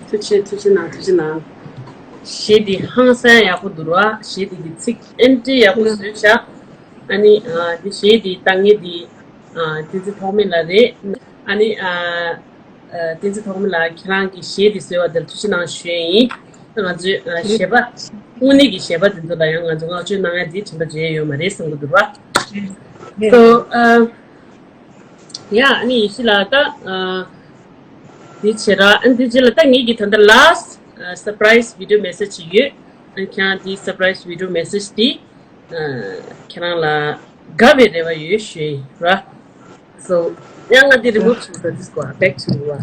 ཐུགས་རྗེ་གནང་། ཐུགས་རྗེ་གནང་། ཐུགས་རྗེ་གནང་། གཞས་འདི་ཧང་སང་ཡག་པོ་འདུག་ར། གཞས་འདི་གི་ཚིག་ཨེན་ཏི་ཡག་པོ་བཟོས་ཤག་ཨ་ནི་ཨ་འདི་གཞས་འདི་བཏང་མཁན་འདི་ཨ་བསྟན་འཛིན་ཐོགས་མེད་ལགས་རེད། ཨ་ནི་ཨ་ཨ་བསྟན་འཛིན་ཐོགས་མེད་ལགས་ཁྱེད་རང་གི་གཞས་འདི་བཟོས་པ་དེར་ཐུགས་རྗེ་གནང་ཞུ་ཡས་ཡིན། ང་ཚོའི་ཨ་གཞས་པ་དངོས་གནས་ཀྱི་གཞས་པ་འདི་ཚོ་ལ་ཡང་ང་ཚོ་བསྔགས་བརྗོད་གནང་ཡ་འདི་དྲན་པ་བརྗེད་ཡ་ཡོད་མ་རེད་བསམ་གྱི་འདུག་ར། So ཨ། ཡ། ཨ་ནི་ཡེ་ཤེས་ལགས་ད། ཨ། དེ་བྱེད་ར། ཨ་ནི་དེ་རྗེས་ལ་ད་ངེད་ཀྱི་ད་ལྟ་last ཨ་surprise video message ཅིག་ཡོད། ཨ་ནི་ཁྱེད་རང་དེའི་surprise video message དེ། ཨ། ཁྱེད་རང་ལ་དགའ་བའི་རེ་བ་ཡོད་ཞུ་ཡིན་ར། So ཡང་ང་དེ་remove བྱེད་དགོས། This go back to you.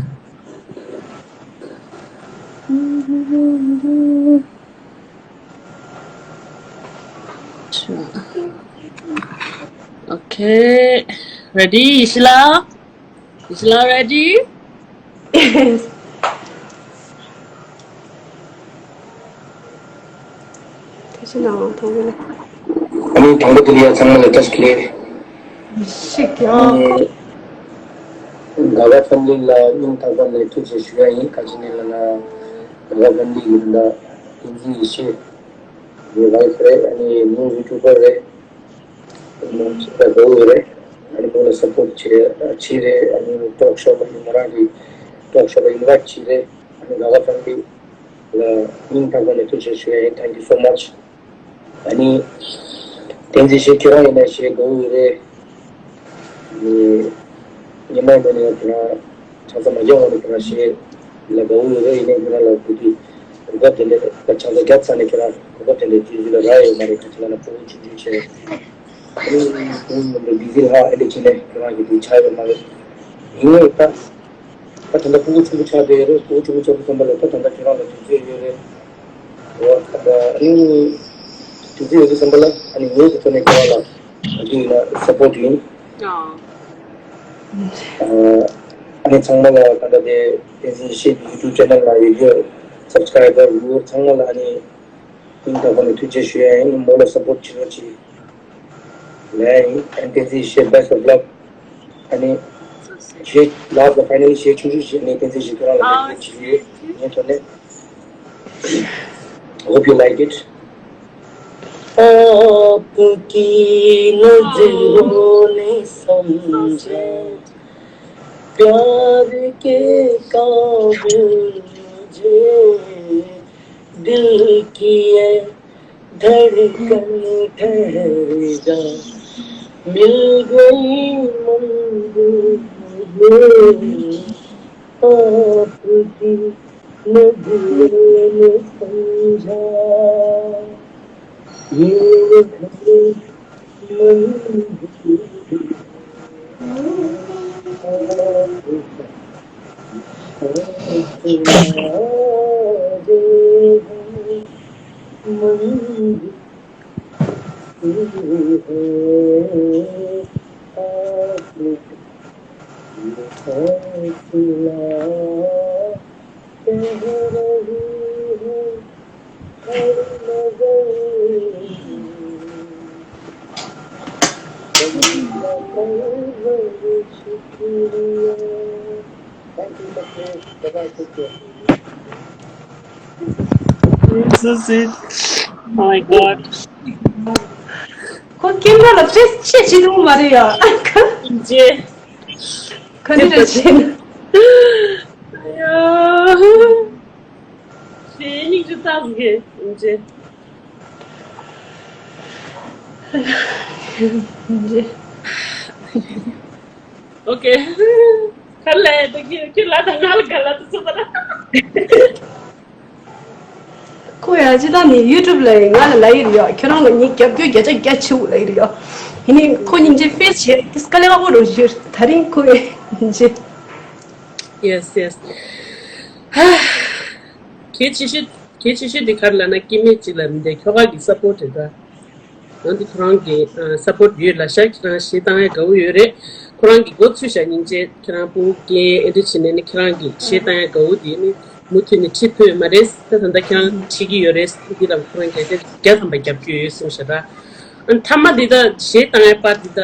Okay. Ready, ཡེ་ཤེས་ལགས? ཡེ་ཤེས་ལགས་ready? Yes. ཐུགས་རྗེ་གནང་། ཐུགས་རྗེ་གནང་། ཨ་ནི་དང་པོ་དེ་ལ་ཡ་ཚང་མ་ལ་བཀྲ་ཤིས་བདེ་ལེགས། ཤིག་ཨ་ཡོང་། ནི་དགའ་དགའ་ཕེ་མི་ལི་ལ་སྙིང་ཐག་པ་ནས་ཐུགས་རྗེ་ཆེ་ཞུ་ཡ་ཡིན། ག་ཅི་ནས་ལབ་ན་དགའ་དགའ་ཕེ་མི་ལི་ཡིན་ད་བསྟན་འཛིན་ཡེ་ཤེས། ངའི་wife རེད། ཨ་ནི་new YouTuber རེད། ཨ་ནི་ཁྱེད་ལ་དགའ་བོ་རེད། ཨ་ནི་ཁོང་ལ་support བྱེད་བྱེད་རེད། ཨ་ནི་talk show ལ་ཡིན་ང་རང་གི་talk show ལ་invite བྱེད་རེད། ཨ་ནི་དགའ་དགའ་ཕེ་མི་ལི་ལ་སྙིང་ཐག་པ་ནས་ཐུགས་རྗེ་ཆེ་ཞུ་ཡ་ཡིན། Thank you so much. ཨ་ནི། བསྟན་འཛིན་ཡེ་ཤེས་ཁྱེད་རང་ཡིན་ན་གཞས་དགའ་བོ་ཡོད་རེད། ཨ་ནི། ཉི་མ་ཡིན་ན་ནི་ཁྱེད་རང་ཆང་ས་མ་རྒྱག་འོང་ནས་ཁྱེད་རང་གཞས་ལ་དགའ་བོ་ཡོད་རེད། ཡིན་ནའི་ཁྱེད་རང་ལ་གོ་དུས་གོ་སྐབས་དེ་འདྲ་ཆང་ས་རྒྱག་ཚར་ནས་ཁྱེད་རང་གོ་སྐབས་དེ་འདྲ་དུས་ཚོད་ལ་རག་ཡོད་མ་རེད། ག་ཅི་ལབ་ན་ཕྲུ་གུ་ཆུང་ཆུང་བྱས། ཨ་ནི་ཁོང་མི་འདུག་busy ལྷག་ཨེ་འདྲ་བྱས་ནས་ཁྱེད་རང་གི་དུས་ཆགས་ཡོད་མ་རེད། ཡིན་ནའི་ད། ད་ད་ལྟ་ཕྲུ་གུ་ཆུང་ཆུང་ཆགས་བསྡད་ཡོད་རེད། ཕྲུ་གུ་ཆུང་ཆུང་ཆགས་པའི་བསམ་པ་ལ་ད་ད་ལྟ་ཁྱེད་རང་ལ་དུས་ཚོད་ཡོད་རེད། འོ་ད་ཨ་ནི་དུས་ཚོད་ཡོད་དུས་བསམ་པ་ལ་ཨ་ནི་ངའི་ཐོག་ནས་ཁྱེད་རང་ལ་ཨ་ནི་ལ་support ཡིན། ཨ། ཨ་ནི་ཚང་མ་ལ་ད་ལྟ་དེ་བསྟན་འཛིན་ཡེ་ཤེས་ཀྱི་YouTube channel ལ་ཡོད་རྒྱུ་subscriber viewer ཚང་མ་ལ་ཨ་ནི་སྙིང་ཐག་པ་ནས་ཐུགས་རྗེ་ཆེ་ཞུ་ཡ་ཡིན། མོ་ལ་support བྱེད་རོགས་གྱིས། ལན། བསྟན་འཛིན་ཡེ་ཤེས་best of luck. ཨ་ནི་གཞས་last ལ་finally གཞས་ཆུང་ཆུང་ཞིག་ནས་བསྟན་འཛིན་ཡེ་ཤེས་ཁྱོད་རང་ལ་ཨ་བསྟན་འཛིན་ཡེ་ཤེས་ངའི་ཐོག་ནས། Hope you like it. आपकी नजरों ने समझा प्यार के काबिल मुझे दिल की ये धड़कन ठहर जा मिल गई मंजिल मुझे आपकी नजरों ने समझा ये घर मंजिल This is it. Oh my god. ཁོ་ཀེམ་ར་ལ་ཕེས་ཆེ་ཆེ་རུང་མ་རེད་ཡ། ཁ་འདི་རེད་ཆེ། ཡ། ཞེ་སྙིང་རྗེ་ཚ་གི་ཡིན་ཅེ། ཨོ་ཀེ། ཁ་ལས་ད་ཁྱེད་ཁྱེད་ལ་ད་ང་ལ་ག་ལ་ད་ཚོད་པ་ད། ཁོ་ཡ་ཅི་ད་ནི་YouTube ལ་ང་ལ་ལ་ཡིར་ཡོད། ཁྱེད་རང་ལ་ངས་རྒྱབ་སྐྱོར་བརྒྱ་ཆ་བརྒྱ་ཆེའུ་ལ་ཡིར་ཡོད། ཡིན་ནའི་ཁོ་སྙིང་རྗེ་ཕེས་བྱས་དེ་དཀའ་ལས་ཁག་པོ་རུ་བཞུར། ད་རིང་ཁོ་སྙིང་རྗེ། Yes, yes. གལ་ཆེ་ཤོས་གལ་ཆེ་ཤོས་དེ་ག་རེ་ལབ་ན་སྐྱེ་དམན་གཅིག་ལ་མི་འདི་ཁྱོ་ག་གི་སཔོར་ཊི་རེད་ད། ང་འདི་ཁོ་རང་གི་སཔོར་ཊི་ཡོད་ལབ་ཤག་ཁྱེད་རང་གཞས་བཏང་ཡ་དགའ་བོ་ཡོད་རེད། ཁོ་རང་གི་མགོ་ཚོས་ཤག་སྙིང་རྗེ། ཁྱེད་རང་ཕྲུ་གུ་སྐྱེ་ཨེ་འདྲ་བྱས་ནས་ནི་ཁྱེད་རང་གི་གཞས་བཏང་ཡ་དགའ་བོ་དེ་ནི་མུ་མཐུད་ནས་ཁྲིད་ཐུབ་ཡོད་མ་རེད། ད་ད་ལྟ་ཁྱེད་རང་ཁྲིད་ཀྱི་ཡོད་རེད། འདི་ལ་ཁོ་རང་བརྒྱ་ཆ་བརྒྱ་ཐམ་པ་རྒྱབ་སྐྱོར་ཡོད་གསུངས་ཤག་ར། ཨ་ནི་མཐའ་མ་འདི་ད་གཞས་བཏང་ཡ་པར་འདི་ད།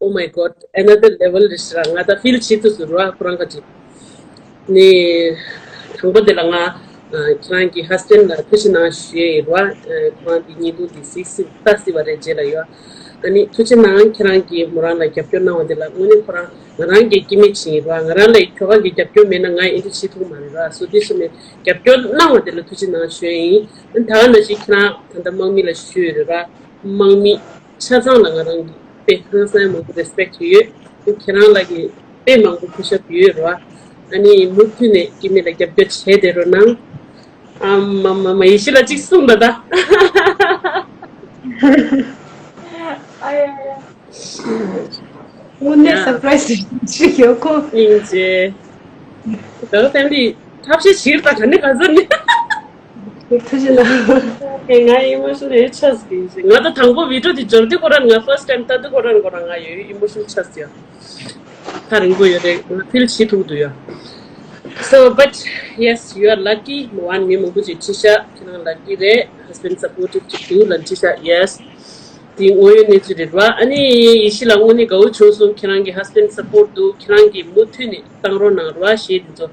Oh my God, another level རེད་ཤག་ར། ང་ད་ཕིལ་བྱེད་ཐུབ་སོང་ར། ཁོ་རང་ག་ཅིག་ནི་དང་པོ་དེ་ལ་ང་ཨ་ཁྱེད་རང་གི་ཧ་སི་བྷེན་ལ་ཐུགས་རྗེ་གནང་ཞུ་ཡས་ཡིན་ར། ཨ་ཁོ་རང་གི་བརྙན་ཐུང་དེ་གཟིགས་སྲིད་ལྟ་སྲིད་པ་རེད་རྗེས་ལ་ཡོད། ཨ་ནི་ཐུགས་རྗེ་གནང་། ཁྱེད་རང་གིས་མོ་རང་ལ་རྒྱབ་སྐྱོར་གནང་བ་དེ་ལ་དངོས་གནས་ཁོ་རང་ང་རང་གི་སྐྱེ་དམན་ཅིག་ཡིན་ར། ང་རང་ལ་ཁྱོ་ག་གི་རྒྱབ་སྐྱོར་མེད་ན་ང་ཨེ་འདྲ་བྱེད་ཐུབ་མ་རེད་ར། སོ་དེ་སོ་ནས་རྒྱབ་སྐྱོར་གནང་བ་དེ་ལ་ཐུགས་རྗེ་གནང་ཞུ་ཡས་ཡིན། ཨ་ནི་ད་ག་ནང་བཞིན་ཁྱེད་རང་ད་ལྟ་དམག་མི་ལ་ཞུ་ཡས་རེད་ར། དམག་མི་ཆ་ཚང་ལ་ང་རང་གི་དཔེ་ཧང་སང་མང་པོ་རེ་སི་པེག་ཊི་ཡོད། ཁྱེད་རང་ལ་གི་དཔེ་མང་པོ་ཕུ་ཤབ་ཡོད་རེད་བ། ཨ་ནི་མུ་མཐུད་ནས་སྐྱེ་དམན་ལ་རྒྱབ་སྐྱོར་བྱས་བསྡད་རོགས་གནང་། ཨ་མ་མ་མ་ཡེ་ཤེས་ལ་གཅིག་གསུངས་ད་ད། ཨ་ཡ་ཡ། དངོས་གནས་ཡ། སར་པ་རའི་སི་ཞིག་ཡོད་ཁོ། སྙིང་རྗེ། ད་ཕེ་མི་ལི་ཐབས་ཤེས་བྱེད་ད་ག་ནས་ག་ཚོད་ནས། ཐུགས་རྗེ་གནང་། ཨེ་ང་ཨི་མོ་ཤི་ནལ་ཆགས་ཀྱི་ང་ད་དང་པོ་བི་ཌིའོ་དེ་འབྱོར་དུས་ཁོ་རང་ང་ཕར་སི་ཊི་ཊའིམ་ལྟ་དུས་ཁོ་རང་ཁོ་རང་ང་ཡོད་ཨི་མོ་ཤི་ནལ་ཆགས་ཡོད། ཐག་རིང་པོ་ཡོད་རེད། ང་ཕིལ་བྱེད་ཐུབ་འདུག་ཡ། So but yes, you are lucky. མོ་ཝན་མི་མང་པོ་ཅིག་ཁྲིད་ཤག་ཁྱེད་རང་ལ་ཀི་རེད། ཧ་སི་བྷེན་ཌི་སཔོར་ཊིབ་ཅིག་འདུག་ལབ་ཁྲིད་ཤག Yes. དེ་དངོས་ཡོད་གནས་ཚུལ་རེད་བ། ཨ་ནི་ཡེ་ཤེས་ལགས་དངོས་གནས་དགའ་བོ་བྱུང་སོང་། ཁྱེད་རང་གི་ཧ་སི་བྷེན་ཌི་སཔོར་ཊི་འདུག་ཁྱེད་རང་གིས་མུ་མཐུད་ནས་བཏང་རོགས་གནང་རོགས་གཞས་འདི་ཚོ།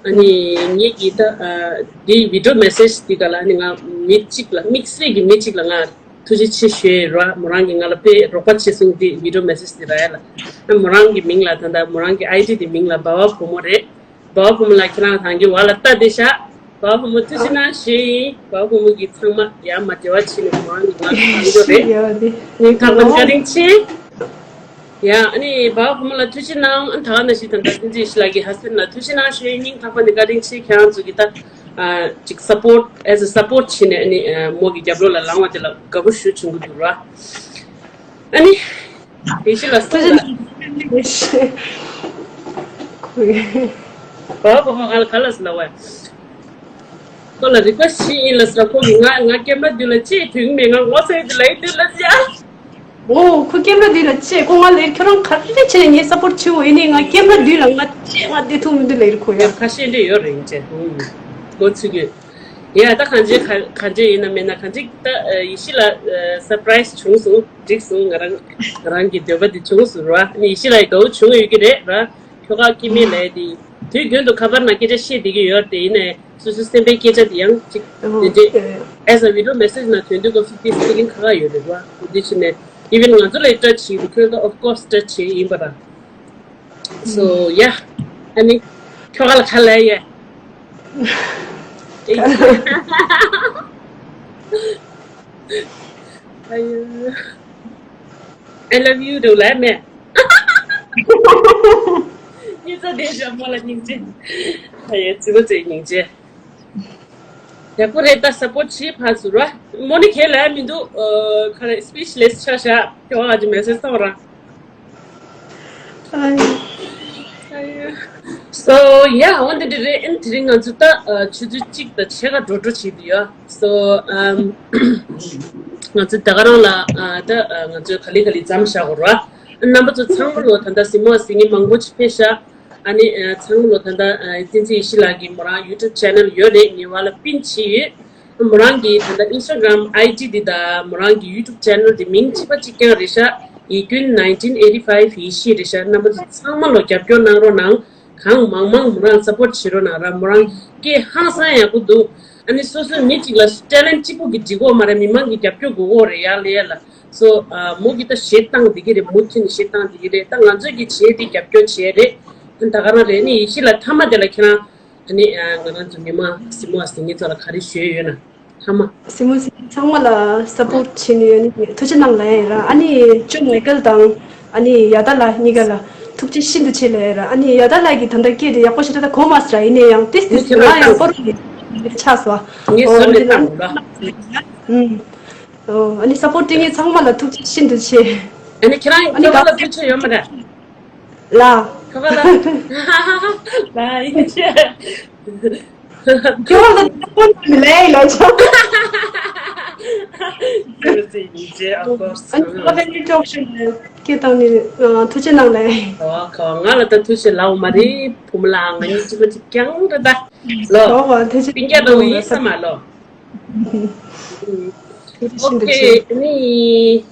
ཨ་ནི་ངེད་ཀྱིས་ད་ཨ་འདི་བི་ཌིའོ་མེ་སེ་ཇི་འདི་ག་ལ་ཨ་ནི་ང་མི་གཅིག་ལ་དམིགས་བསལ་གྱི་མི་གཅིག་ལ་ང་ཐུགས་རྗེ་ཆེ་ཞུ་ཡས་ར། མོ་རང་གིས་ང་ལ་དཔེ་རོགས་པ་བྱས་སོང་། འདི་བི་ཌིའོ་མེ་སེ་ཇི་འདི་ར་ཡ་ལ་ཨ་མོ་རང་གི་མིང་ལ་ད་ལྟ་མོ་རང་གི་ཨའི་ཌི་འདི་མིང་ལ་སྦ་བ་བུ་མོ་རེད། སྦ་བ་བུ་མོ་ལ་ཁྱེད་རང་རང་གི་བ་ལ་ལྟ་བསྡད་ཤག་སྦ་བ་བུ་མོ་ཐུགས་རྗེ་གནང་ཞུ་ཡས་ཡིན། སྦ་བ་བུ་མོ་གིས་ཚང་མ་ཡར་མར་འབྲེལ་བ་བྱས་ནས་མོ་རང་གི་ང་ལ་གང་འགྱོ་རེད། ཡ་དེ། ངས་ཁ་པར་བཀའ་དྲིན་ཆེ། ཡ་ཨ་ནི་སྦ་བ་བུ་མོ་ལ་ཐུགས་རྗེ་གནང་། ཨ་ད་ག་ནང་བཞིན་ད་ལྟ་བསྟན་འཛིན་ཡེ་ཤེས་ལགས་ཀྱི་ཧ་སི་བྷེན་ཌི་ལ་ཐུགས་རྗེ་གནང་ཞུ་ཡས། སྙིང་ཐག་པ་ནས་བཀའ་དྲིན་ཆེ། ཁྱེད་རང་ཚོ་གིས་ད་ཨ་ཅིག་སཔོར་ཊི་ཨེ་ཛ་སཔོར་ཊི་བྱས་ནས་ཨ་ནི་ཨ་མོ་གི་རྒྱབ་ལོགས་ལ་ལངས་པ་དེ་ལ་དགའ་པོ་ཞེ་པོ་བྱུང་གི་འདུག་ར། ཨ་ནི་ཡེ་ཤེས་ལགས་སོང་ལ། ཁོས། སྦ་བ་བུ་མོ་ང་ལ་ག་ལབ་སོང་ལབ་པ། ཁོ་ལ་རི་ཀུ་ཨེ་སི་ཊི་བྱས་ཡིན་ལབ་སོང་། ཁོ་གིས་ང་ང་ཀེམ་ར་མདུན་ལ་ཅིག་དུས་མེད། ང་ངོ་ཚ་ཡི་དུས་ལ་ཡི་དུས་ལ་ཟེར། ཨོ་ཁོ་ཀེམ་ར་མདུན་ལ་ཅིག་ཁོ་ང་ལ་ཁྱོད་རང་ག་རེ་བྱས་ནས་ངའི་སཔོར་ཊི་བྱེད་འོ་ཡིན་ནའི་ང་ཀེམ་ར་མདུན་ལ་ང་ཅིག་ང་བསྡད་ཐུབ་མི་འདུག་ལབ་ཡིན་ཁོ་ཡ། ཁ་ཤས་འདྲ་ཡོད་རེད་ཡིན་ཅེ། ཧུམ། མགོ་ཚོས་ཀྱི། ཡ་ད་གང་ཅི་ག་གང་ཅི་ཡིན་ན་མིན་ན་གང་ཅི་ད་ཡེ་ཤེས་ལགས་སར་པ་རའི་སི་བྱུང་སོང་། འགྲིག་སོང་། ང་རང་ང་རང་གི་འདོད་པ་འདི་བྱུང་སོང་ར། ཨ་ནི་ཡེ་ཤེས་ལགས་ཡི་དགའ་བོ་བྱུང་ཡོད་ཀྱི་རེད་ར། ཁྱོ་ག་སྐྱེ་དམན་ལབ་ཡས་དེ་དུས་རྒྱུན་དུ་ཁ་པར་ནང་སྐད་ཆ་བཤད་བསྡད་ཀྱི་ཡོད་རེད་དེ། ཡིན་ནའི་སོ་སོའི་སེམས་པའི་སྐད་ཆ་དེ་ཡང་ཅིག་དེ་འདྲས་ཨེ་ཛ་བི་ཌིའོ་མེ་སེ་ཇི་ནང་ཐོན་དུས་སྐབས་སུ་དེ་སི་པི་ཀིང་ཁ་ཁ་ཡོད་རེད་བ། དེ་བྱས་ནས་ཨི་ཝན་ང་ཚོ་ལ་ཡི་ཊ་ཆི་ཡོད་ཁྱོད་ད་ཨོཕ་ཀོ་སི་ཊ་ཆི་ཡིན་པ་ར། So yeah, ཨ་ནི་ཁྱོ་ག་ལ་ཁ་ལ་ཡ། ཨ་ཡོ། I love you འདུག་ལབ་མེད། ཉི་ཚ་དེ་ཞྭ་མོ་ལ་སྙིང་རྗེ། ཨ་ཡེ་ཙི་གུ་ཙི་སྙིང་རྗེ། ཡག་པོ་རེད། ད་སཔོར་ཊི་བྱེད་ཕར་ཚུར་ར། མོ་ནི་ཁས་ལེན་མི་འདུག་ཨ་ག་རེ་སི་པི་ཆི་ལེ་སི་ཆགས་ཤག་ཁྱོད་ཨ་ཅེ་མེ་སེ་ཇི་སོང་ར། ཨ་ཡ། So yeah, འོ་འདི་འདྲ་རེད། ཨ་ནི་དེ་རིང་ང་ཚོ་ད་ཨ་ཆུ་ཚོད་གཅིག་དང་ཕྱེད་ཀ་འགྲོ་འགྲོ་བྱེད་དུ་ཡོད། So um ང་ཚོ་ད་ག་རང་ལ་ཨ་ད་ཨ་ང་ཚོས་ག་ལེ་ག་ལེ་མཚམས་བཞག་དགོས་ར། རྣམ་པ་ཚོ་ཚང་མ་ལོ་ད་ལྟ་གཟིགས་མོ་གཟིགས་མཁན་མང་པོ་ཅིག་ཕེབས་ཤག་ཨ་ནི་ཨ་ཚང་མ་ལོ་ད་ལྟ་ཨ་བསྟན་འཛིན་ཡེ་ཤེས་ལགས་ཀྱི་མོ་རང་ཡུ་ཊུབ་ཆེ་ནལ་ཡོད་རེད། ངས་བ་ལ་པིན་བྱས་ཡོད། མོ་རང་གི་ད་ལྟ་ཨིན་སི་ཊ་གྷ་རམ་ཨའི་ཌི་འདི་དང་མོ་རང་གི་ཡུ་ཊུབ་ཆེ་ནལ་འདི་མིང་གཅིག་པ་གཅིག་རྐྱང་རེད་ཤག་ཡིད་ཀུན་nineteen eighty five ཡེ་ཤེས་རེད་ཤག་རྣམ་པ་ཚོ་ཚང་མ་ལོ་རྒྱབ་སྐྱོར་གནང་རོགས་གནང་། གང་མང་མང་མོ་རང་སཔོར་ཊི་བྱེད་རོགས་གནང་ར། མོ་རང་སྐད་ཧང་སང་ཡག་པོ་འདུག་ཨ་ནི་སོ་སོའི་མི་གཅིག་ལ་ཊེ་ལེན་ཊི་གཅིག་པོ་གིས་འགྲིག་གི་ཡོད་མ་རེད། མི་མང་གི་རྒྱབ་སྐྱོར་དགོས་ཀྱི་ཡོད་རེད་ཡར་ལ་ཡར་ལ། སོ་ཨ་མོ་གིས་ད་གཞས་བཏང་བསྡད་ཀྱི་རེད། མུ་མཐུད་ནས་གཞས་བཏང་བསྡད་ཀྱི་རེད། ད་ང་ཚོས་ཀྱི་བྱས་ཏེ་རྒྱབ་སྐྱོར་བྱས་རེད། ད་ག་རང་རེད། ཨ་ནི་ཡེ་ཤེས་ལགས་མཐའ་མ་དེ་ལ་ཁྱེད་རང་ཨ་ནི་ཨ་ང་རང་ཚོ་མི་མང་གཟིགས་མོ་གཟིགས་མཁན་ཚོ་ལ་ག་རེ་ཞུ་ཡས་ཡོད་ན། ཐ་མ། གཟིགས་མོ་གཟིགས་མཁན་ཚང་མ་ལ་སཔོར་ཊི་བྱེད་ནི་ཡོད་ནི་ཐུགས་རྗེ་གནང་ལབ་ཡ་ཡིན་ར། ཨ་ནི་ཅོ་མའི་ཀལ་དང་ཨ་ནི་ཡ་ད་ལགས་གཉིས་ཀ་ལ་ཐུགས་རྗེ་ཤིན་ཏུ་ཆེ་ལབ་ཡ་ཡིན་ར། ཨ་ནི་ཡ་ད་ལགས་ཀྱིས་ད་ལྟ་སྐད་དེ་ཡག་པོ་ཞེ་དྲག་ད་གོ་མ་སོང་ར། ཡིན་ན་ཡང་ཏིས་ཏིས་ང་ཡང་སྤོ་རོགས་ཆགས་སོང་། ངས་ཟུར་ནས་བཏང་དགོས་ར། ཨུམ། ཨོ། ཨ་ནི་སཔོར་ཊི་སྤྲད་མཁན་ཚང་མ་ལ་ཐུགས་རྗེ་ཤིན་ཏུ་ཆེ། ཨ་ནི་ཁྱེད་རང་ཨ་ནི་ཁྱོ་ག་ལ་ཐུགས་རྗེ་ཆེ་ཡོད་མ་རེད། ལ། ཁྱོ་ག་ལ། ལ་ཡིན་ཆེ། ཁྱོད་ལ་ད་ཕོན་མི་ལས་ལ་ཆོག་ཟེར་ཟེར་ཡིན་ཆེ། of course། ཨ་ནི་ཁ་ཕན་ནི་ཊོག་ཤོ་ནས་སྐད་བཏང་ནི་ཐུགས་རྗེ་གནང་ལེ། ཨོ་ཁོ་ང་ལ་ད་ཐུགས་རྗེ་ལའོ་མ་རེད། བུ་མོ་ལ་ང་གཉིས་གཅིག་པ་གཅིག་རྐྱང་རེད་ད། ལོ། ཨོ་ཐུགས་རྗེ་པིན་རྒྱ་དང་ཡིན་ས་མ་ལོ། ཨོ་ཁེ། ཨ་ནི་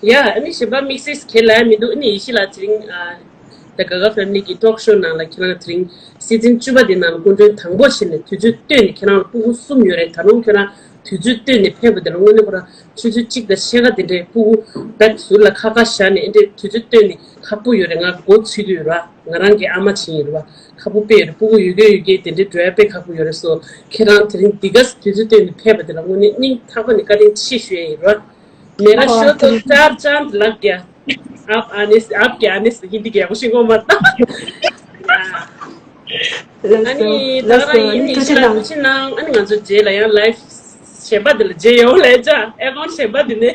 ཡ་ཨ་ནི་གཞན་པ་དམིགས་བསལ་གང་ཡང་ལབ་ཡ་མི་འདུག་ཨ་ནི་ཡེ་ཤེས་ལགས་དེ་རིང་ཨ་The Gaga Family གི་ཊོག་ཤོ་ནང་ལ་ཁྱེད་རང་དེ་རིང་སི་ཛིན་བཅུ་པ་དེ་ནང་ལ་སྐུ་མགྲོན་དང་པོ་བྱས་ནས་དུས་ཚོད་བཏོན་ནས། ཁྱེད་རང་ལ་སྤུ་གུ་གསུམ་ཡོད་རེད། ད་རུང་ཁྱེད་རང་དུས་ཚོད་བཏོན་ནས་ཕེབས་པ་དེ་ལ་དངོས་གནས་ཁོ་རང་ཆུ་ཚོད་གཅིག་དང་ཕྱེད་ཀ་དེ་འདྲའི་སྤུ་གུ་བེག་ཟུར་ལ་ཁ་ཁ་བཞག་ནས་ཨེ་འདྲའི་དུས་ཚོད་བཏོན་ནས་ཁག་པོ་ཡོད་རེད། ང་མགོ་ཚོས་ཀྱི་ཡོད་ར། ང་རང་གི་ཨ་མ་བྱིན་ཡིན་ར་བ། ཁག་པོ་དཔེ་ཡོད་རེད། སྤུ་གུ་ཡོད་མཁན་ཡོད་མཁན་དེ་འདྲའི་འགྲོ་ཡ་དཔེ་ཁག་པོ་ཡོད་རེད་སོ། ཁྱེད་རང་དེ་རིང་འདི་ག་དུས་ཚོད་བཏོན་ནས་ཕེབས་པ་དེ་ལ་དངོས་གནས་སྙིང་ཐག་པ་ནས་བཀའ་དྲིན་ཆེ་ཞུ་ཡ་ཡིན་ར། मेरा शो तो चार चांद लग गया। आप आने से, आपके आने से हिंदी के खुशी को मत। ཨ་ནི་ད་ལྟ་ཡིན་ནི་ཤི་ལ་ཐུགས་རྗེ་གནང་། ཨ་ནི་ང་ཚོ་རྗེས་ལ་ཡང་ལའེབ་གཞན་པ་དེ་ལ་མཇལ་ཡོང་ལས་ཅག་ཨེ་ཀོན་གཞན་པ་དེ་ནས།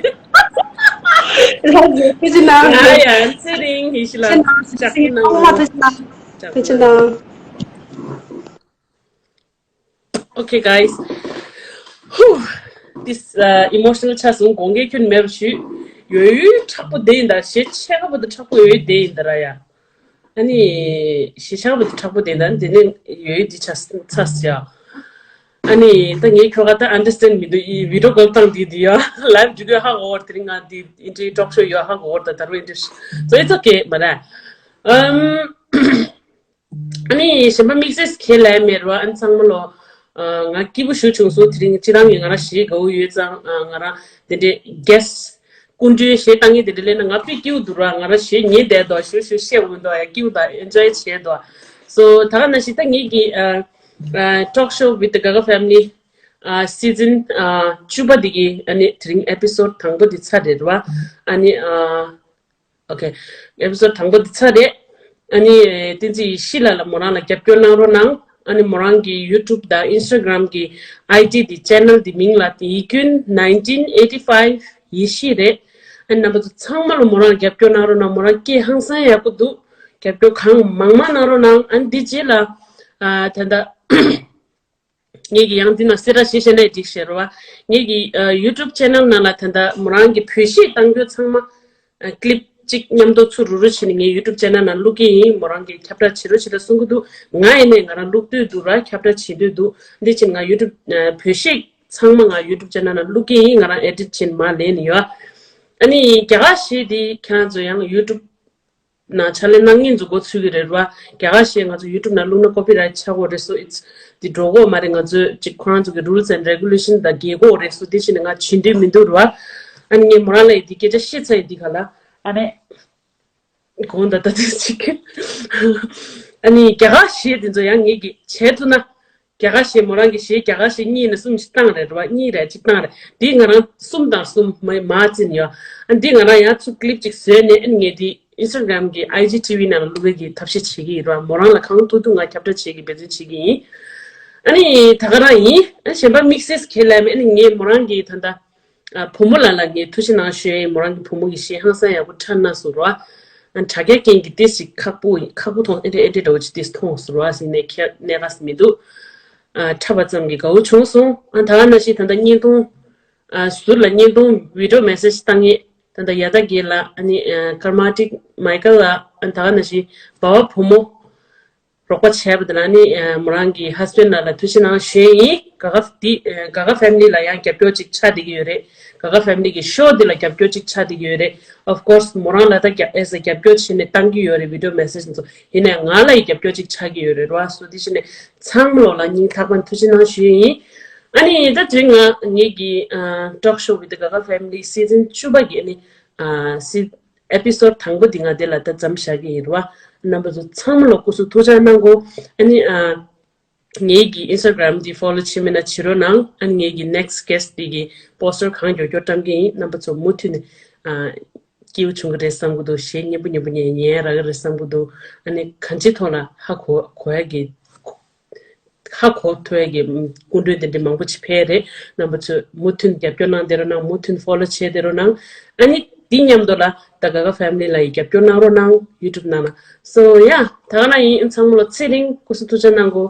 ལགས་སོ་ཐུགས་རྗེ་གནང་། ཡ་ཡ་ཚེ་རིང་ཡེ་ཤེས་ལགས་ཐུགས་རྗེ་གནང་། ཐུགས་རྗེ་གནང་། ཐུགས་རྗེ་གནང་། Okay, guys. Whew. This uh, emotional ཆགས་སོང་། དགོངས་འགལ་ཁྱོན་མེད་པ་ཞུས། ཡོད་ཡོད་དྲག་པོ་བསྡད་ཡིན་ད། ཞེ་ཆེ་ཁ་པོ་དང་དྲག་པོ་ཡོད་ཡོད་བསྡད་ཡིན་ད་ར་ཡ། ཨ་ནི་ཞེ་ཆེ་ཁ་པོ་དང་དྲག་པོ་བསྡད་ཡིན་ད། འདི་ནས་ཡོད་ཡོད་འདི་ཆགས་ཚར་ཡ། ཨ་ནི་ད་ངའི་ཁྱོ་ག་ད་ཨན་ཌར་སི་ཊེན་མི་འདུག་ཨི་བི་ཌི་ཡོ་ཀོལ་བཏང་དུས་དུ་ཡ་ལའེབ་འགྲོ་དུས་ཧ་གོ་བར། དེ་རིང་ང་འདི་ཨིན་ཊར་ཊོག་ཤོ་ཡོད་ཧ་གོ་བར། ད་ད་རུང་ཨིན་ཊར། So it's okay མ་ར། ཨམ། ཨ་ནི་གཞན་པ་དམིགས་བསལ་གང་ཡང་ལབ་མེད་ར། ཨ་ནི་ཚང་མ་ལོ། ཨ་ང་སྐྱིད་པོ་ཞེ་པོ་བྱུང་སོང་། དེ་རིང་སྤྱིར་བཏང་གི་ང་རང་གཞས་དགའ་པོ་ཡོད་ཙང་། ཨ་ང་རང་དེ་འདྲའི་གེ་སི་ཊི་སྐུ་མགྲོན་གཞས་བཏང་མཁན་དེ་འདྲ་སླེབས་ན་ང་དཔེ་སྐྱིད་པོ་འདུག་ར། ང་རང་གཞས་ཉན་བསྡད་འདུག་ཞུ་ཞུ་བཤད་འོང་འདུག་ཡ། སྐྱིད་པོ་དང་ཨེན་ཇོའི་བྱས་འདུག So ད་ག་ནང་བཞིན་ད་ངེད་ཀྱི་ཨ་ཨ་Talk Show with the Gaga Family ཨ་སི་ཛིན་ཨ་བཅུ་པ་འདི་གི་ཨ་ནི་དེ་རིང་ཨེ་པི་སོ་ཌི་དང་པོ་འདི་ཚར་རེད་ར། ཨ་ནི་ཨ། Okay. ཨེ་པི་སོ་ཌི་དང་པོ་འདི་ཚར་རེད། ཨ་ནི་བསྟན་འཛིན་ཡེ་ཤེས་ལགས་ལ་མོ་རང་ལ་རྒྱབ་སྐྱོར་གནང་རོགས་གནང་། ཨ་ནི་མོ་རང་གི་ཡུ་ཊུབ་དང་ཨིན་སི་ཊ་གྷི་རམ་གི་ཨའི་ཌི་འདི་ཆེ་ནལ་འདི་མིང་ལ་དེ་ཡིད་ཀུན་nineteen eighty five ཡེ་ཤེས་རེད། ཨ་ནི་རྣམ་པ་ཚོ་ཚང་མ་ལ་མོ་རང་ལ་རྒྱབ་སྐྱོར་གནང་རོགས་གནང་། མོ་རང་སྐད་ཧང་སང་ཡག་པོ་འདུག་རྒྱབ་སྐྱོར་གང་མང་མང་གནང་རོགས་གནང་། ཨ་ནི་འདི་རྗེས་ལ་ཨ་ད་ལྟ་ངེད་ཀྱི་ཡང་འདི་ན་སེ་ར་ཞེས་བཤད་ན་འགྲིག་ཤེས་རེད་བ། ངེད་ཀྱི་ཡུ་ཊུབ་ཆེ་ནལ་ནང་ལ་ད་ལྟ་མོ་རང་གི་བོད་གཞས་བཏང་རྒྱུ་ཚང་མ་ཀི་ལིབ་གཅིག་མཉམ་དུ་ཚུར་རུ་རུ་བྱས་ནས་ངའི་ཡུ་ཊུབ་ཆེ་ནལ་ནང་བླུག་གི་ཡིན། མོ་རང་གིས་ཁྱབ་བསྒྲགས་བྱེད་རོགས་བྱེད་རོགས་གསུང་གི་འདུག་ང་ཡིན་ནའི་ང་རང་བླུག་འདོད་འདུག་ར། ཁྱབ་བསྒྲགས་བྱེད་འདོད་འདུག་འདི་ཕྱིན་ང་ཡུ་ཊུབ་བོད་གཞས་ཚང་མ་ང་ཡུ་ཊུབ་ཆེ་ནལ་ནང་བླུག་གི་ཡིན། ང་རང་ཨེ་ཌིཊ་བྱས་ནས་མར་ལེན་ནས་ཡོད། ཨ་ནི་རྒྱ་གར་གཞས་འདི་ཁྱེད་རང་ཚོ་ཡང་ཡུ་ཊུབ་ནང་ཕྱག་ལས་གནང་མཁན་ཚོ་མགོ་ཚོས་ཀྱི་རེད་བ། རྒྱ་གར་གཞས་ང་ཚོ་ཡུ་ཊུབ་ནང་བླུགས་ན་ཀོ་པི་རའེ་ཊི་ཆགས་ཀྱི་ཡོད་རེད། སོ་ཨིཊ་འདི་འགྲོ་གི་ཡོད་མ་རེད། ང་ཚོས་ཅིག་ཁོ་རང་ཚོ་གི་རུལ་སི་ཨེན་ཌི་རེ་གུ་ལེ་ཤན་དང་འགལ་གྱི་ཡོད་རེད། སོ་དེ་བྱས་ནས་ང་བྱེད་འདོད་མི་འདུག་རེད་བ། ཨ་ནི་ངས་མོ་རང་ལ་ཡི་དེ་སྐད་ཆ་བཤད་ཚར་ཡི་དེ་ག་ལ་ཨ་ནི་གོང་ད་ལྟ་དུ་ཅིག་ཨ་ནི་རྒྱ་གར་གཞས་དེ་ཚོ་ཡང་ངེད་ཀྱིས་བྱས་ཐུབ་ན། རྒྱ་གར་གཞས་མོ་རང་གི་གཞས་རྒྱ་གར་གཞས་གཉིས་ནས་གསུམ་ཞིག་བཏང་རེད་བ། གཉིས་རེད་གཅིག་བཏང་རེད། དེ་ང་རང་གསུམ་དང་གསུམ་མ་མ་བརྩིས་ནས་ཡོད། ཨ་འདི་ང་རང་ཡང་ཚུར་ཀི་ལིབ་ཅིག་བཟོས་ནས་ཨ་ནི་ངས་དེ་ཨིན་སི་ཊ་གྷི་རམ་གི་ཨའི་ཇི་ཊི་ཝི་ནང་ལ་བླུག་ཡས་ཀྱི་ཐབས་ཤེས་བྱེད་ཀྱི་ཡིན་ར། མོ་རང་ལ་གང་ཐུབ་ཐུབ་ང་ཁྱབ་བསྒྲགས་བྱེད་ཀྱི་འབད་བརྩོན་བྱེད་ཀྱི་ཡིན། ཨ་ནི་ད་ག་རང་ཡིན། ཨ་གཞན་པ་དམིགས་བསལ་གང་ཡང་ལབ་མེད། ཨ་ནི་ངས་མོ་རང་གི་ད་ལྟ་ཨ་བུ་མོ་ལགས་ལ་ངས་ཐུགས་རྗེ་གནང་ཞུ་ཡ་ཡིན། མོ་རང་གི་བུ་མོ་གི་གཞས་ཧང་སང་ཡག་པོ་འཁྲབ་གནང་སོང་ར། ཨ་དྲ་རྒྱ་རྐྱེན་གྱིས་ཏོག་ཙམ་ཁག་པོ་ཁག་པོ་མཐོང་། ཨེ་འདྲ་ཨེ་འདྲ་འདྲ་བོ་ཅིག་ཏོག་ཙམ་མཐོང་སོང་ར། ཟིན་ནས་ཁྱེད་གནད་འགག་མི་འདུག་ཨ་འཁྲབ་པ་ཙམ་གྱིས་དགའ་བོ་བྱུང་སོང་། ཨ་ད་ག་ནང་བཞིན་ད་ལྟ་བརྙན་ཐུང་ཨ་ཟུར་ལ་བརྙན་ཐུང་བི་ཌི་ཡོ་མེ་སེ་ཇི་བཏང་མཁན་ད་ལྟ་ཡ་ད་གེ་ལགས། ཨ་ནི་ཨ་ཀར་མ་ཊིག་མའི་ཀལ་ལགས། ཨ་ད་ག་ནང་བཞིན་བ་བ་བུ་མོ་རོགས་པ་བྱས་པ་དེ་ལ་ནི་ཨ་མོ་རང་གི་ཧ་སི་བྷེན་ཌི་ལགས་ལ་ཐུགས་རྗེ་གནང་ཞུ་ཡ་ཡིན། ག་ག་འདི་ཨ་ག་ག་ཕེ་མི་ལི་ལ་ཡང་རྒྱབ་སྐྱོར་ཅིག་ཆགས་བསྡད་ཀྱི་ཡོད་རེད། ག་ག་ཕེ་མི་ལི་གི་ཤོ་འདི་ལ་རྒྱབ་སྐྱོར་ཅིག་ཆགས་བསྡད་ཀྱི་ཡོད་རེད། Of course མོ་རང་ལ་ད་རྒྱ་ཨེ་ཛ་རྒྱབ་སྐྱོར་བྱས་ནས་བཏང་གི་ཡོད་རེད། བི་ཌི་ཡོ་མེ་སེ་ཇི་འདི་ཚོ། ཡིན་ནའི་ང་ལ་ཡི་རྒྱབ་སྐྱོར་ཅིག་ཆགས་ཀྱི་ཡོད་རེད་ར། སོ་དེ་བྱས་ནས་ཚང་མ་ལོག་ལ་སྙིང་ཐག་པ་ནས་ཐུགས་རྗེ་གནང་ཞུ་ཡ་ཡིན། ཨ་ནི་ད་དེ་རིང་ང་ངེད་ཀྱི་ཨ་Talk Show with the Gaga Family སི་ཛིན་བཅུ་པ་གི་ཨ་ནི་ཨ་སི་ཨེ་པི་སོ་ཌི་དང་པོ་འདི་ང་འདི་ལ་ད་མཚམས་བཞག་གི་ཡིན་ར། རྣམ་པ་ཚོ་ཚང་མ་ལ་སྐུ་གཟུགས་ཐུགས་ཅག་གནང་གོ། ཨ་ནི་ཨ་ངེད་ཀྱི་ཨིན་སི་ཊ་གྷི་རམ་འདི་ཕོ་ལོ་བྱེད་མེད་ན་བྱེད་རོགས་གནང་། ཨ་ནི་ངེད་ཀྱི་ནེག་སི་གེ་སི་ཊི་འདི་གི་པོ་སི་ཊར་གང་མགྱོགས་མགྱོགས་བཀྲམ་གི་ཡིན། རྣམ་པ་ཚོ་མུ་མཐུད་ནས་ཨ་སྐྱིད་པོ་བྱུང་གི་རེད་བསམ་གི་འདུག་གཞས་སྙན་པོ་སྙན་པོ་ཉན་ཉན་རག་གི་རེད་བསམ་གི་འདུག་ཨ་ནི་གང་ཅིའི་ཐོག་ལ་ཧ་གོ་གོ་ཡ་གི་ག་ ཧ་གོ་ཐུབ་ཡ་གི་སྐུ་མགྲོན་དེ་འདྲ་མང་པོ་ཅིག་ཕེབས་རེད། རྣམ་པ་ཚོས་མུ་མཐུད་རྒྱབ་སྐྱོར་གནང་བསྡད་རོགས་གནང་། མུ་མཐུད་ཕོ་ལོ་བྱས་བསྡད་རོགས་གནང་། ཨ་ནི་དེ་མཉམ་དུ་ལ་ད་ག་ག་ཕེ་མི་ལི་ལ་ཡི་རྒྱབ་སྐྱོར་གནང་རོགས་གནང་། ཡུ་ཊུབ་ནང་ལ། སོ་ཡ། ད་ག་ན་ཡིན། ཚང་མ་ལ་ཚེ་རིང་སྐུ་གཟུགས་ཐུགས་ཅག་གནང་གོ།